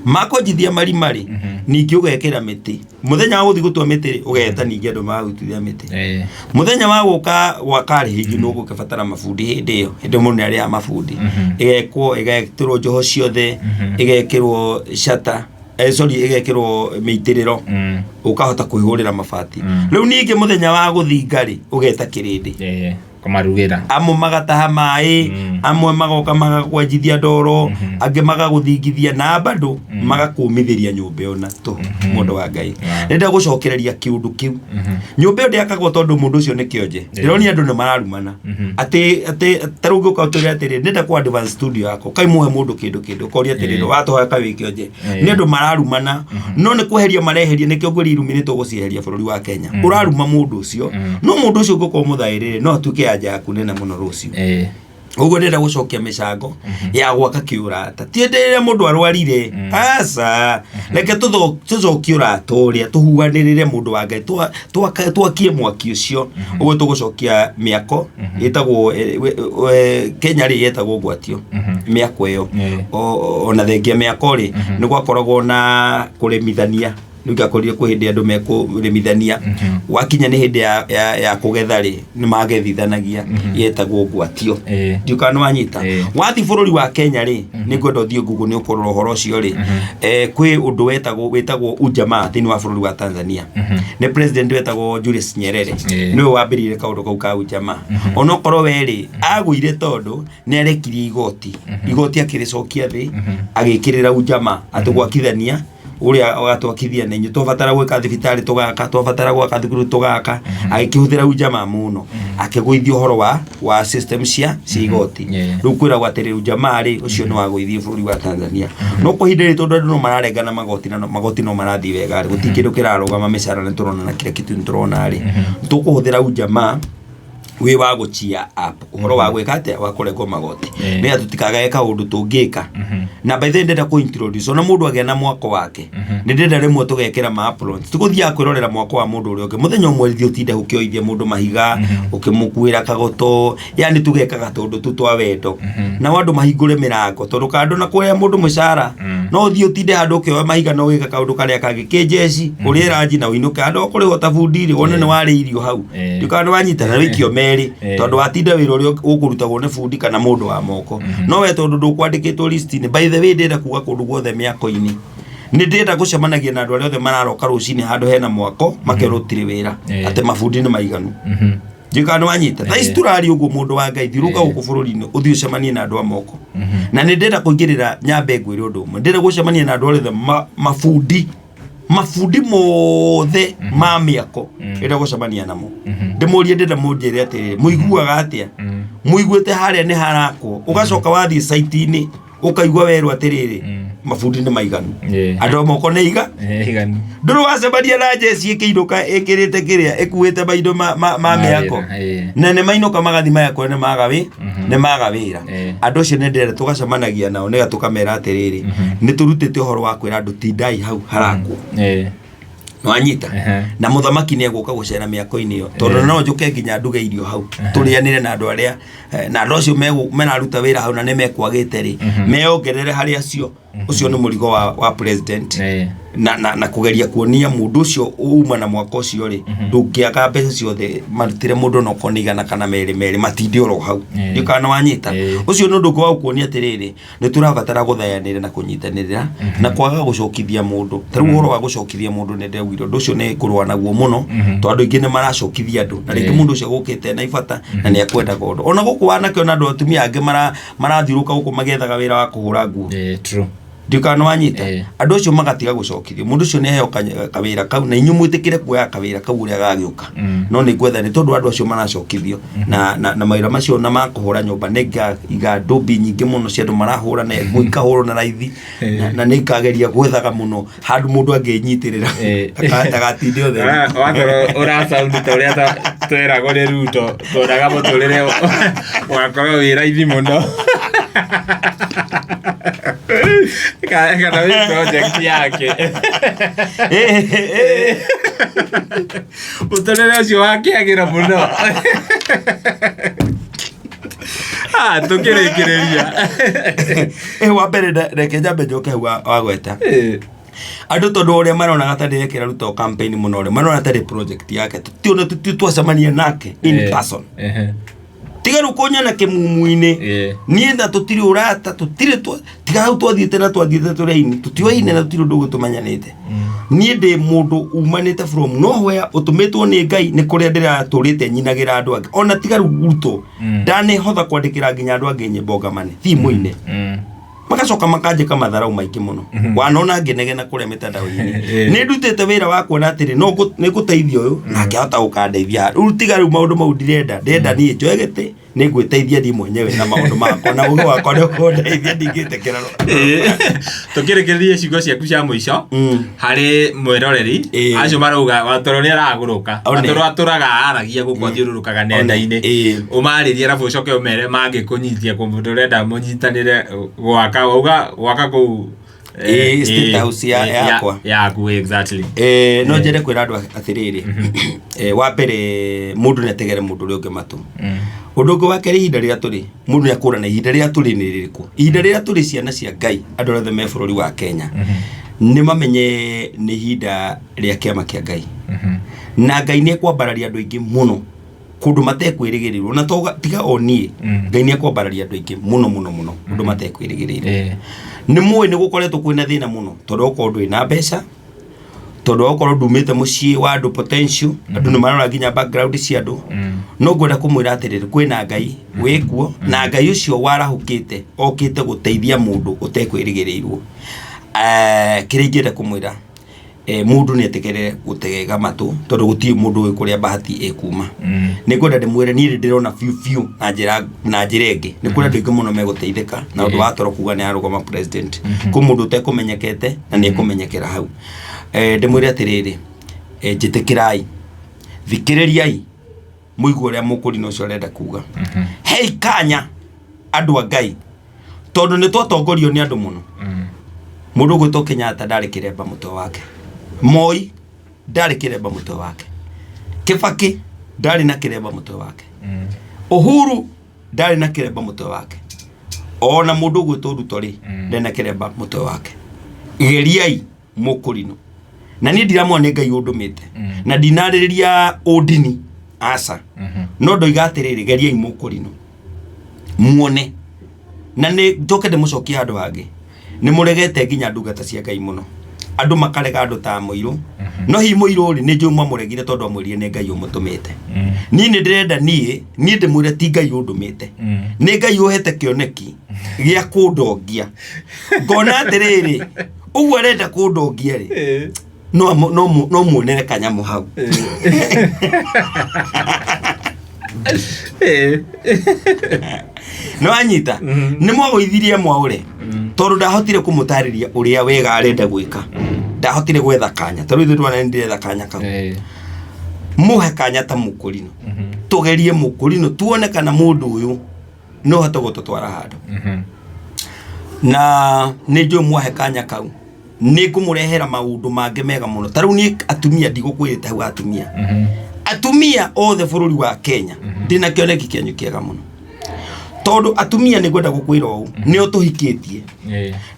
Makwenjithia marima rĩ, ningĩ ũgekĩra mĩtĩ. Mũthenya wa gũthiĩ gũtua mĩtĩ rĩ, ũgeta ningĩ andũ magagũtuithia mĩtĩ. Mũthenya wa gũka gwaka rĩ, hĩndĩ nĩ ũgũkĩbatara mabundi. Hĩndĩ ĩyo, hĩndĩ ĩyo mũndũ nĩ arĩhaga mabundi. Ĩgekwo, ĩgekĩrwo njoho ciothe, ĩgekĩrwo shata, sorry, ĩgekĩrwo mĩitĩrĩro, ũkahota kwĩhũrĩra mabati. Rĩu ningĩ mũthenya wa gũthinga rĩ, ũgeta kĩrĩndĩ. Kũmarugĩra. Amwe magataha maĩ, amwe magoka magakwenjithia ndoro, angĩ magagũthingithia, na bado magakũmithĩria nyũmba ĩyo na tũhũ. Mũndũ wa Ngai, ndĩrenda gũcokereria kĩũndũ kĩu. Nyũmba ĩyo ndĩakagwo tondũ mũndũ ũcio nĩ kĩonje. Ndĩronia andũ nĩ mararumana atĩ ta rĩu ngĩũka ũtwĩre atĩrĩ, ndĩrenda kũ advance studio yakwa, kaimũhe mũndũ kĩndũ ũkoria atĩrĩrĩ, watũhoya kaĩ wĩ kĩonje? Nĩ andũ mararumana, no nĩ kweheria mareheria. Nĩkĩo ngwĩra irumi nĩ tũgũcieheria bũrũri wa Kenya. Ũraruma mũndũ ũcio, no mũndũ ũcio ũngĩkorwo mũthaĩrĩre no atuĩke anja yaku nene mũno rũciũ. Ũguo ndĩrenda gũcokia mĩcango ya gwaka kĩũrata, ti hĩndĩ ĩrĩa mũndũ arwarire, aca. Reke tũcokie ũrata ũrĩa tũhuanĩrĩre, mũndũ wa Ngai, twakie mwaki ũcio. Ũguo tũgũcokia mĩako ĩtagwo Kenya rĩ, yetagwo ngwatio mĩako ĩyo. Ona thengia mĩako rĩ, nĩ gwakoragwo na kũrĩmithania. Nĩ ngakorire kwĩ hĩndĩ andũ mekũrĩmithania, wakinya nĩ hĩndĩ ya kũgetha rĩ, nĩ magethithanagia, yetagwo ngwatio. Ndiũ kana nĩ wanyita. Wathiĩ bũrũri wa Kenya rĩ, nĩ ngwenda ũthiĩ Google, nĩ ũkũrora ũhoro ũcio rĩ. Kwĩ ũndũ wĩtagwo ujamaa thĩinĩ wa bũrũri wa Tanzania. Nĩ president wetagwo Julius Nyerere, nĩwe wambĩrĩirie kaũndũ kau ka ujamaa. Onokorwo we rĩ, agũire tondũ nĩ arekirie igoti akĩrĩcokia thĩ, agĩkĩrĩra ujamaa atĩ gwakithania ũrĩa ũgatwakithia na inyuĩ, twabatara gwĩka thibitarĩ tũgaka, twabatara gwaka thukuru tũgaka. Agĩkĩhũthĩra ujamaa mũno, akĩgũithia ũhoro wa system cia igoti. Rĩu kwĩragwo atĩrĩ, ujamaa rĩ, ũcio nĩ wagũithie bũrũri wa Tanzania. No kwa ihinda rĩrĩ, tondũ andũ no mararengana magoti na magoti no marathiĩ wega rĩ, gũtirĩ kĩndũ kĩrarũgama, mĩcara nĩ tũrona na kila kitu nĩ tũrona rĩ, tũkũhũthĩra ujamaa wĩ wa gũchia up ũhoro wa gwĩka atĩa, wa kũrengwo magoti, nĩgetha tũtikagae kaũndũ tũngĩka. Na by the way, ndĩrenda kũ introduce ona mũndũ agĩa na mwako wake, nĩ ndĩrenda rĩmwe tũgekĩra ma aprons, tũgũthiaga kwĩrorera mwako wa mũndũ ũrĩa ũngĩ mũthenya ũmwe, thiĩ ũtinde ũkĩoithia mũndũ mahiga, ũkĩmũkuĩra kagoto, yani tũgekaga tũndũ tu twa wendo, nao andũ mahingũre mĩrango, tondũ kando na kũrĩa mũndũ mũcara, no ũthiĩ ũtinde handũ ũkĩoya mahiga na ũgĩka kaũndũ karĩa kangĩ kĩnjeci, ũrĩe ranji na ũinũke. Handũ ha kũrĩhwo ta bundi rĩ, wone nĩ warĩa irio hau. Ndikana nĩ wanyita na wĩikio merĩ, tondũ watinda wĩra ũrĩa ũkũrutagwo nĩ bundi kana mũndũ wa moko, no we tondũ ndũkwandĩkĩtwo list-inĩ. By the way, ndĩrenda kuga kũndũ guothe mĩako-inĩ, nĩ ndĩrenda gũcemanagia na andũ arĩa othe mararoka rũcinĩ handũ hena mwako makerwo gũtirĩ wĩra, atĩ mabundi nĩ maiganu. Ndikana nĩ wanyita. Thaa ici tũraria ũguo, mũndũ wa Ngai, thiũrũka gũkũ bũrũri-inĩ, ũthiĩ ũcemanie na andũ a moko. Na nĩ ndĩrenda kũingĩrĩra nyambe ngwĩre ũndũ ũmwe. Ndĩrenda gũcemania na andũ arĩa othe mabundi mothe ma mĩako. Ndĩrenda gũcemania namo, ndĩmũrie, ndĩrenda mũnjĩre atĩrĩrĩ, mũiguaga atĩa mũiguĩte harĩa nĩ harakwo, ũgacoka wathiĩ site-inĩ ũkaigua werwo atĩrĩrĩ, mabundi nĩ maiganu, andũ a moko nĩ iga? Iganu. Ndũrĩ wacemania na njeci ĩkĩinũka ĩkĩrĩte kĩrĩa ĩkuĩte maindo ma mĩako? Na nĩ mainũka magathi mayakora nĩ maga wĩra. Andũ acio nĩ ndĩrenda tũgacemanagia nao, nĩgetha tũkamera atĩrĩrĩ, nĩ tũrutĩte ũhoro wa kwĩra andũ tindai hau harakwo. Nwanyita? Na mũthamaki nĩ egũka gũcera mĩako-inĩ ĩyo, tondũ no njũke nginya nduge irio hau, tũrĩanĩre na andũ arĩa na andũ acio mararuta wĩra hau, na nĩ mekwagĩte rĩ, meyongerere harĩ acio. Ũcio nĩ mũrigo wa president na kũgeria kuonia mũndũ ũcio uma na mwaka ũcio rĩ, ndũngĩaga mbeca ciothe marutĩre mũndũ no korwo nĩ igana kana merĩ merĩ, matinde oro hau. Ndiũ kana wanyita. Ũcio nĩ ũndũ ũngĩ wa gũkuonia atĩrĩrĩ, nĩ tũrabatara gũthayanĩra na kũnyitanĩrĩra na kwaga gũcokithia mũndũ. Ta rĩu ũhoro wa gũcokithia mũndũ, nĩ ndĩraugire ũndũ ũcio nĩ kũrũa naguo mũno, tondũ andũ aingĩ nĩ maracokithia andũ, na rĩngĩ mũndũ ũcio gũkĩte na ibata na nĩ akwendaga ũndũ. Ona gũkũ wanake, ona andũ atumia angĩ marathiũrũka gũkũ magĩethaga wĩra wa kũhũra nguo. True. Ndiũĩ kana wanyita. Eh. Andũ acio magatiga gũcokithio, mũndũ ũcio nĩ aheo kawĩra kau, na inyuĩ mwĩtĩkĩre kuoya kawĩra kau ũrĩa gagĩũka. No nĩ ngwetha, nĩ tondũ andũ acio maracokithio na mawĩra macio na makũhũra nyũmba, nĩ ngaiga ndũmbi nyingĩ mũno cia andũ marahũra na ikahũrwo na raithi. Na nĩ ngageria gwethaga mũno handũ mũndũ angĩnyitĩrĩra ndagatinde ũtheri. Wakorwo ũracaũndi ta ũrĩa tweragwo nĩ Ruto, tuonaga mũtũrĩre ũgakorwo wĩ raithi mũno. Kana wĩ project yake. Mũtũrĩre ũcio wakĩagĩra mũno. Ah, tũkĩrĩkĩrĩria. Wa mbere reke njambe njoke hau wagweta andũ, tondũ ũrĩa maronaga ta ndĩrekĩra Ruto campaign mũno rĩ, marona tarĩ project yake. Tutiona twacemania nake in person. Tiga rĩu kũnyona kĩmumu-inĩ. Niĩ na tũtirĩ ũrata, tũtirĩ tiga hau twathiĩte na twathiĩte tũrĩ aini, tũtioaine na tũtirĩ ũndũ ũguo tũmenyanĩte. Niĩ ndĩ mũndũ umanĩte from nowhere, ũtũmĩtwo nĩ Ngai, nĩ kũrĩa ndĩratũrĩte nyinagĩra andũ angĩ. Ona tiga rĩu Ruto, ndanĩhotha kwandĩkĩra nginya andũ angĩ nyĩmbo ngamane thimũ-inĩ, magacoka makanjĩka matharau maingĩ mũno. Wanona ngĩnegena kũrĩa mĩtandao-inĩ, nĩ ndutĩte wĩra wa kuona atĩrĩ no nĩ ngũteithia ũyũ nake ahota gũkandeithia. Rĩu tiga rĩu maũndũ mau ndirenda, ndĩrenda niĩ njoe gĩtĩ, nĩ ngwĩteithia niĩ mwenyewe na maũndũ makwa, na ũgĩ wakwa nĩ ũkũndeithia, ndingĩtĩkĩra. Tũkĩrĩkĩrĩria, ciugo ciaku cia mũico harĩ mwĩroreri acio marauga Watoro nĩ aragũrũka. One. Watoro atũraga aragia gũkũ athiũrũrũkaga nenda-inĩ. Ũmarĩrie, arabu ũcoke ũmere mangĩkũnyitia kũ mũndũ ũrenda mũnyitanĩre gwaka, wauga gwaka kũu State house yakwa. Yaku, exactly. No njende kwĩra andũ atĩrĩrĩ, wa mbere, mũndũ nĩ ategere mũndũ ũrĩa ũngĩ matũ. Ũndũ ũngĩ wa kerĩ, ihinda rĩrĩa tũrĩ, mũndũ nĩ akũrana ihinda rĩrĩa tũrĩ nĩ rĩrĩkũ. Ihinda rĩrĩa tũrĩ, ciana cia Ngai, andũ arĩa othe me bũrũri wa Kenya nĩ mamenye nĩ ihinda rĩa kĩama kĩa Ngai, na Ngai nĩ ekwambararia andũ aingĩ mũno kũndũ matekwĩrĩgĩrĩrwo. Na to tiga o niĩ, Ngai nĩ ekwambararia andũ aingĩ mũno mũno mũno kũndũ matekwĩrĩgĩrĩire. Nĩ mũĩ nĩ gũkoretwo kwĩna thĩna mũno, tondũ okorwo ndũrĩ na mbeca, tondũ okorwo ndumĩte mũciĩ wa andũ potential, andũ nĩ marora nginya background cia andũ. No ngwenda kũmwĩra atĩrĩrĩ, kwĩna Ngai wĩkuo, na Ngai ũcio warahũkĩte okĩte gũteithia mũndũ ũtekwĩrĩgĩrĩirwo. Kĩrĩa ingĩenda kũmwĩra, mũndũ nĩ etĩkĩre gũtega matũ, tondũ gũtirĩ mũndũ ũĩ kũrĩa bahati ĩkuma. Nĩ ngwenda ndĩmwĩre niĩ nĩ ndĩrona biũ biũ na njĩra ĩngĩ nĩ kũrĩ andũ aingĩ mũno megũteithĩka na ũndũ wa Toro kuga nĩ arũgama president. Kwĩ mũndũ ũtekũmenyekete na nĩ ekũmenyekera hau. Ndĩmwĩre atĩrĩrĩ, njĩtĩkĩrai, thikĩrĩriai, mũigue ũrĩa mũkũrinũ ũcio arenda kuga. Hei kanya andũ a Ngai, tondũ nĩ twatongorio nĩ andũ mũno. Mũndũ ũgwĩtwo Kenyatta ndarĩ kĩremba mũtwe wake, Moi ndarĩ kĩremba mũtwe wake, Kibaki ndarĩ na kĩremba mũtwe wake, Uhuru ndarĩ na kĩremba mũtwe wake, ona mũndũ ũgwĩtwo Ruto rĩ, ndarĩ na kĩremba mũtwe wake. Geriai mũkũrinũ, na niĩ ndiramwona nĩ Ngai ũndũmĩte, na ndinarĩrĩria ũndini, aca. No ndoiga atĩrĩrĩ, geriai mũkũrinũ muone. Na nĩ njoke ndĩmũcokie handũ hangĩ, nĩ mũregete nginya ndungata cia Ngai mũno, andũ makarega andũ ta Mũirũ. No hihi Mũirũ rĩ, nĩ njũĩ mwamũregire tondũ amwĩrire nĩ Ngai ũmũtũmĩte. Niĩ nĩ ndĩrenda niĩ ndĩmwĩre ti Ngai ũndũmĩte, nĩ Ngai ũhete kĩoneki gĩa kũndongia, ngona atĩrĩrĩ, ũguo arenda kũndongia rĩ, no muonere kanyamũ hau. No anyita nĩ mwagũithirie mwaũre, tondũ ndahotire kũmũtarĩria ũrĩa wega arenda gwĩka, ndahotire gwetha kanya. Tarĩu ithuĩ twana nĩ ndĩretha kanya kau. Mũhe kanya ta mũkũrinũ, tũgerie mũkũrinũ tuone kana mũndũ ũyũ no hote gũtũtwara handũ. Na nĩ njũĩ mwahe kanya kau nĩ ngũmũrehera maũndũ mangĩ mega mũno. Ta rĩu niĩ atumia ndigũkwĩrĩte hau, atumia othe bũrũri wa Kenya, ndĩna kĩoneki kĩanyu kĩega mũno, tondũ atumia, nĩ ngwenda gũkwĩra ũũ, nĩo tũhikĩtie,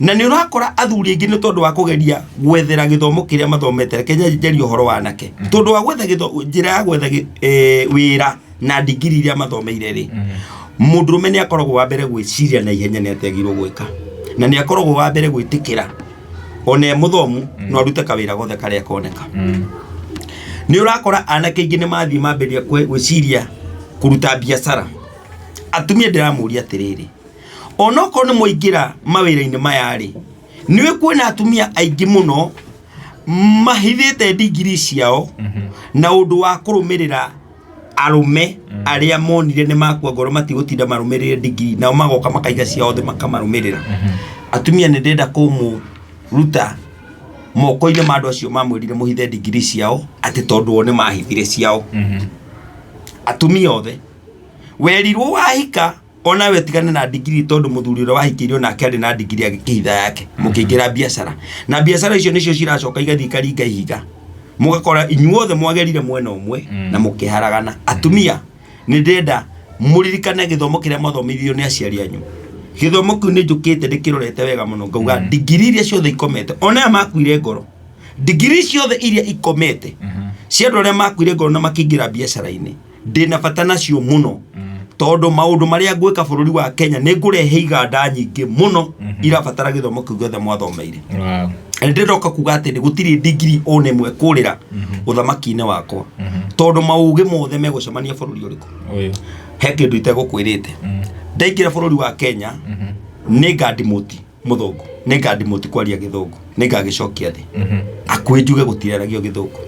na nĩ ũrakora athuri aingĩ nĩ tondũ wa kũgeria gwethera gĩthomo kĩrĩa mathomete. Reke njarie ũhoro wa anake, tondũ wa gwetha njĩra ya gwetha wĩra na ndigiri iria mathomeire rĩ, mũndũrũme nĩ akoragwo wa mbere gwĩciria na ihenya nĩ atĩagĩrĩirwo gwĩka, na nĩ akoragwo wa mbere gwĩtĩkĩra ona e mũthomu no arute kawĩra gothe karĩa koneka. Nĩ ũrakora anake aingĩ nĩ mathiĩ mambĩrĩria gwĩciria kũruta biacara. Atumia ndĩramũria atĩrĩrĩ, onokorwo nĩ mwaingĩra mawĩra-inĩ maya rĩ, Nĩwe kwĩna atumia aingĩ mũno mahithĩte ndigiri ciao na ũndũ wa kũrũmĩrĩra arũme arĩa monire nĩ makua ngoro, matigũtinda marũmĩrĩre ndigiri, nao magoka makaiga ciao thĩ makamarũmĩrĩra. Atumia, nĩ ndĩrenda kũmũruta moko-inĩ ma andũ acio mamwĩrire mũhithe ndigiri ciao atĩ tondũ o nĩ mahithire ciao. Atumia othe, werirwo wahika onawe tigane na ndigiri tondũ mũthuri ũrĩa wahikĩirio nake arĩ na ndigiri, agĩkĩhitha yake, mũkĩingĩra biacara, na biacara icio nĩcio ciracoka igathiĩ ikaringa ihiga, mũgakora inyuothe mwagerire mwena ũmwe na mũkĩharagana. Atumia, nĩ ndĩrenda mũririkane gĩthomo kĩrĩa mwathomithirio nĩ aciari anyu. Gĩthomo kĩu nĩ njũkĩte ndĩkĩrorete wega mũno, ngauga ndigiri iria ciothe ikomete, ona aya makuire ngoro, ndigiri ciothe iria ikomete cia andũ arĩa makuire ngoro na makĩingĩra biacara-inĩ, ndĩna bata nacio mũno, tondũ maũndũ marĩa ngwĩka bũrũri wa Kenya nĩ ngũrehe iganda nyingĩ mũno irabatara gĩthomo kĩu gĩothe mwathomeire. Na ndĩroka kuga atĩ gũtirĩ ndigiri ona ĩmwe kũrĩra ũthamaki-inĩ wakwa, tondũ maũgĩ mothe megũcemania bũrũri ũrĩkũ? Ũyũ. He kĩndũ itegũkwĩrĩte. Ndaingĩra bũrũri wa Kenya, nĩ ngandimũti mũthũngũ, nĩ ngandimũti kwaria gĩthũngũ, nĩ ngagĩcokia thĩ akuĩ, njuge gũtiraragio gĩthũngũ.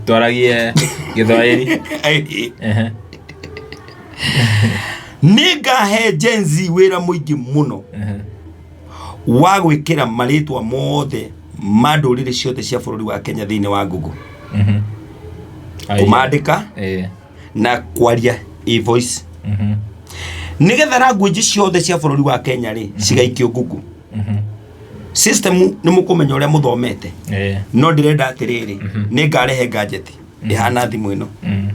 Twaragie Gĩthwaĩri. Nĩ ngahe Gen Z wĩra mũingĩ mũno wa gwĩkĩra marĩtwa mothe ma ndũrĩrĩ ciothe cia bũrũri wa Kenya thĩinĩ wa Google, kũmandĩka na kwaria e-voice, nĩgetha language ciothe cia bũrũri wa Kenya rĩ cigaikio Google system. Nĩ mũkũmenya ũrĩa mũthomete, no ndĩrenda atĩrĩrĩ, nĩ ngarehe gadget ĩhana thimũ ĩno,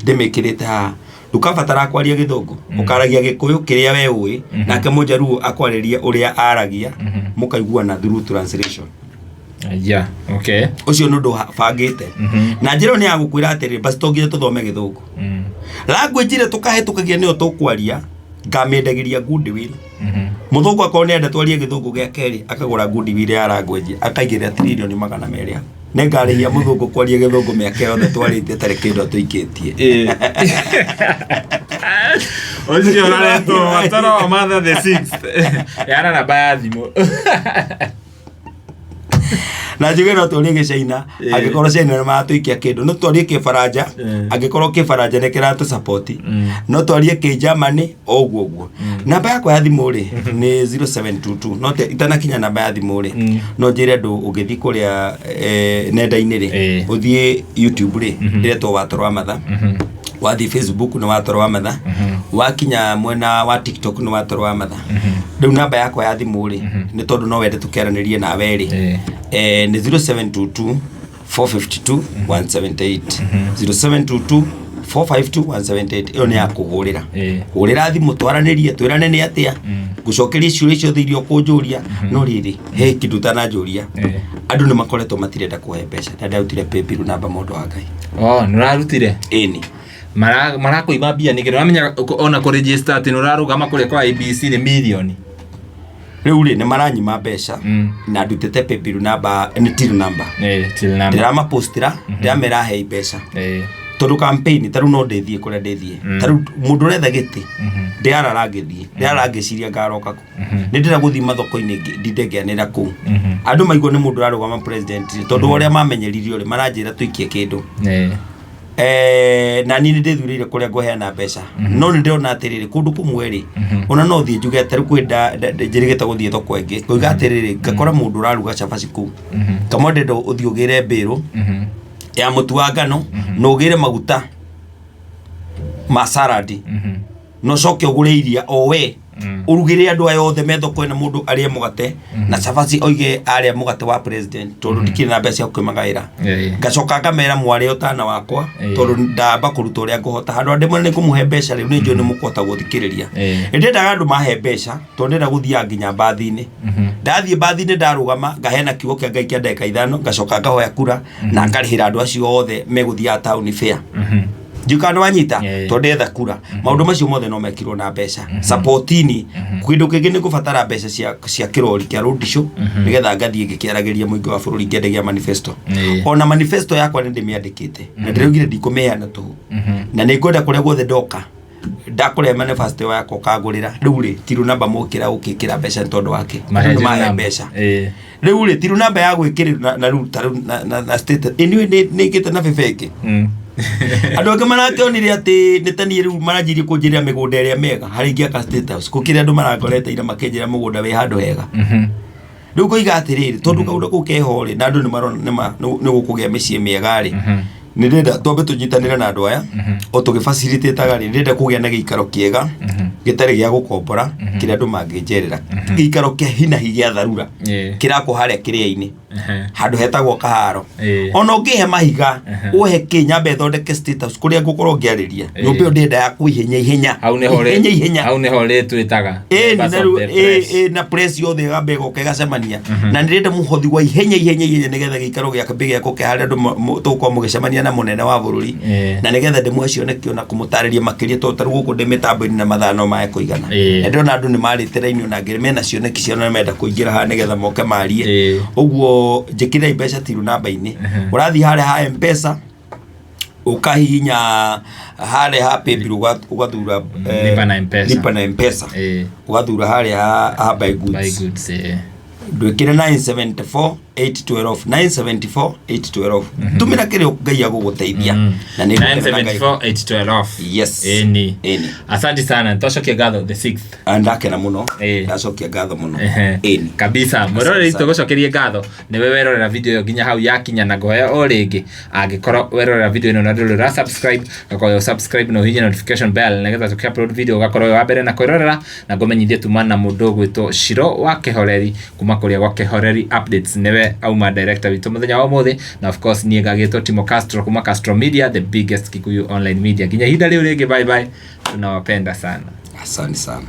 ndĩmĩkĩrĩte haha, ndũkabatara kwaria gĩthũngũ, ũkaragia Gĩkũyũ kĩrĩa we ũĩ, nake mũjaruo akwarĩria ũrĩa aragia, mũkaiguana through translation. Yeah. Okay. Ũcio nĩ ũndũ bangĩte, na njĩra ĩyo nĩ ya gũkwĩra atĩrĩrĩ, basi to nginya tũthome gĩthũngũ. Language ĩrĩa tũkahĩtũkagia nĩyo tũkwaria, ngamĩendagĩria goodwill. Mũthũngũ akorwo nĩ enda twarie gĩthũngũ gĩa kerĩ, akagũra goodwill ya language, akaigĩrĩra 200,000,000 hau. Nĩ ngarĩhia mũthũngũ kwaria gĩthũngũ mĩaka yothe twarĩtie atarĩ kĩndũ atũikĩtie. Ũcio ũraretwo Watoro wa Martha the Sixth. Yana namba ya thimũ. Na njuge no twarie gĩcaina, angĩkorwo China nĩ maratũikia kĩndũ, no twarie kĩbaranja, angĩkorwo kĩbaranja nĩ kĩratũsapoti, no twarie kĩnjamani, o ũguo ũguo. Namba yakwa ya thimũ rĩ nĩ 0722, no itanakinya namba ya thimũ rĩ, no njĩre andũ ũngĩthiĩ kũrĩa nenda-inĩ rĩ, ũthiĩ YouTube rĩ, ndĩretwo Watoro wa Matha, wathiĩ Facebook nĩ Watoro wa Matha, wakinya mwena wa TikTok nĩ Watoro wa Matha. Rĩu namba yakwa ya thimũ rĩ, nĩ tondũ no wende tũkĩaranĩrie nawe rĩ, nĩ 0722 452 178, 0722 452 178. Ĩyo nĩ ya kũhũrĩra. Hũrĩra thimũ twaranĩrie, twĩrane nĩ atĩa ngũcokerie ciũria ciothe iria ũkũnjũria. No rĩrĩ, he kĩndũ ũtananjũria. Andũ nĩ makoretwo matirenda kũhe mbeca, na ndarutire paybill namba, mũndũ wa Ngai. Oh, nĩ ũrarutire? Ĩni. Marakũima mbia nĩkĩ? Nĩũramenya ona kũregister atĩ nĩũrarũgama kũrĩa kwa IEBC nĩ mirioni. Rĩu rĩ, nĩ maranyima mbeca, na ndutĩte paybill namba, nĩ till number. Till number. Ndĩramapostĩra, ndĩramera hei mbeca, tondũ campaign ta rĩu no ndĩthiĩ kũrĩa ndĩthiĩ, ta rĩu mũndũ ũretha gĩtĩ, ndĩrarara ngĩthiĩ, ndĩrarara ngĩciria ngaroka kũ. Nĩ ndĩra gũthiĩ mathoko-inĩ, ndinde ngĩanĩra kũu, andũ maigua nĩ mũndũ ũrarũgama president rĩ, tondũ ũrĩa mamenyeririo rĩ, maranjĩra tũikie kĩndũ. Na niĩ nĩ ndĩthurĩire kũrĩa ngũheana mbeca, no nĩ ndĩrona atĩrĩrĩ, kũndũ kũmwe rĩ, ona no thiĩ njuge atĩ rĩu kwĩ njĩrĩgĩte gũthiĩ thoko ĩngĩ, ngoiga atĩrĩrĩ, ngakora mũndũ ũraruga cabaci kũu, ngamwe ndĩrenda ũthiĩ ũgĩre mbĩrũ ya mũtu wa ngano na ũgĩre maguta ma salad, na ũcoke ũgũre iria o we ũrugĩre andũ aya othe me thoko ĩno, mũndũ arĩe mũgate na cabaci, oige arĩa mũgate wa president, tondũ ndikĩrĩ na mbeca cia gũkĩmagaĩra. Ngacoka ngamera mwarĩ ũtana wakwa, tondũ ndamba kũruta ũrĩa ngũhota handũ handĩ nĩ ngũmũhe mbeca. Rĩu nĩ njũĩ nĩ mũkũhota gũthikĩrĩria. Nĩ ndendaga andũ mahe mbeca, tondũ ndĩrenda gũthiaga nginya mbathi-inĩ. Ndathiĩ mbathi-inĩ, ndarũgama, ngaheana kiugo kĩa Ngai kĩa ndagĩka 5, ngacoka ngahoya kura na ngarĩhĩra andũ acio othe megũthiaga taũni fare. Ndiũĩ nĩ wanyita. Tondũ ndetha kura, maũndũ macio mothe no mekirwo na mbeca sapotini. Kĩndũ kĩngĩ nĩ ngũbatara mbeca cia kĩrori kĩa road show, nĩgetha ngathiĩ ngĩkĩaragĩria mũingĩ wa bũrũri ngĩendagia manifesto. Ona manifesto yakwa nĩ ndĩmĩandĩkĩte na ndĩraugire ndikũmĩheana tũhũ, na nĩ ngwenda kũrĩa guothe ndoka ndakũrĩa manifesto yakwa ũkangũrĩra. Rĩu rĩ, tirũ namba mũkĩra ũkĩkĩra mbeca nĩ tondũ wake andũ nĩ mahe mbeca. Rĩu rĩ tiru namba ya gwĩkĩrĩrwo na na rĩu ta rĩu na na na state anyway nĩ nĩ ngĩte na bebe ĩngĩ. Andũ angĩ marakĩonire atĩ nĩ ta niĩ rĩu maranjirie kũnjĩrĩra mĩgũnda ĩrĩa mĩega harĩa ingĩaka state house. Gũkĩrĩ andũ marangorete ira makĩnjĩra mũgũnda wĩ handũ hega. Rĩu ngoiga atĩrĩrĩ, tondũ kaũndũ kau keho rĩ, na andũ nĩ marona nĩ nĩ gũkũgĩa mĩciĩ mĩega rĩ, nĩ ndĩrenda twambe tũnyitanĩre na andũ aya o tũgĩbacirĩtĩtaga rĩ, ndĩrenda kũgĩa na gĩikaro kĩega gĩtarĩ gĩa gũkombora kĩrĩa andũ mangĩnjerera, gĩikaro kĩa hinahi gĩa tharura kĩrakwo harĩa kĩrĩa-inĩ handũ hetagwo kaharo. Ona ũngĩhe mahiga ũhe kĩ nyambe thondeke status kũrĩa ngũkorwo ngĩarĩria nyũmba ĩyo ndĩrenda yakwo ihenya ihenya. Hau nĩho ihenya ihenya. Hau nĩho rĩtwĩtaga ĩni na rĩu ĩ na press yothe ĩgamba ĩgoka ĩgacemania na ndĩrenda mũhothi wa ihenya ihenya ihenya nĩgetha gĩikaro gĩake gĩakwo kĩa harĩa andũ tũgũkorwo mũgĩcemania na mũnene wa bũrũri na nĩgetha ndĩmũhe cioneki na kũmũtarĩria makĩria tondũ ta rĩu gũkũ ndĩ mĩtambo-inĩ na mathaa no mage kũigana. Na ndĩrona andũ nĩ marĩte raini ona angĩ mena cioneki ciao na menda kũingĩra haha nĩgetha moke marie. Ũguo njĩkĩrĩrai mbeca tiru namba-inĩ. Ũrathiĩ harĩa ha M-Pesa ũkahihinya harĩa ha paybill ũgathura Lipa na M-Pesa. Lipa na M-Pesa. Ũgathura harĩa ha buy goods. Buy goods. Ndwĩkĩre 974 812 974 812 tũmĩra kĩrĩa Ngai agũgũteithia na nĩ ngũkena na Ngai. 974 812. Yes. Ĩni. Ĩni. Asante sana, twacokia ngatho the sixth. Ah, ndakena mũno. Ndacokia ngatho mũno. Ĩni. Kabisa mwĩroreri Asante. Tũgũcokerie ngatho nĩwe werorera video ĩyo nginya hau yakinya na ngũhoya o rĩngĩ angĩkorwo werorera video ĩno na ndũrĩ ũra subscribe ngakorwo subscribe na ũhihinye notification bell nĩgetha tũkĩ upload video ũgakorwo wĩ wa mbere na kwĩrorera na ngũmenyithie tuma na mũndũ ũgwĩtwo Shiro wa Kĩhoreri kuma kũrĩa gwa Kĩhoreri Updates nĩwe auma director witũ mũthenya wa ũmũthĩ na of course niĩ ngagĩtwo Timo Castro kuma Castro Media, the biggest Kikuyu online media. Nginya ihinda rĩu rĩngĩ, bye bye, tunawapenda sana. Asante sana.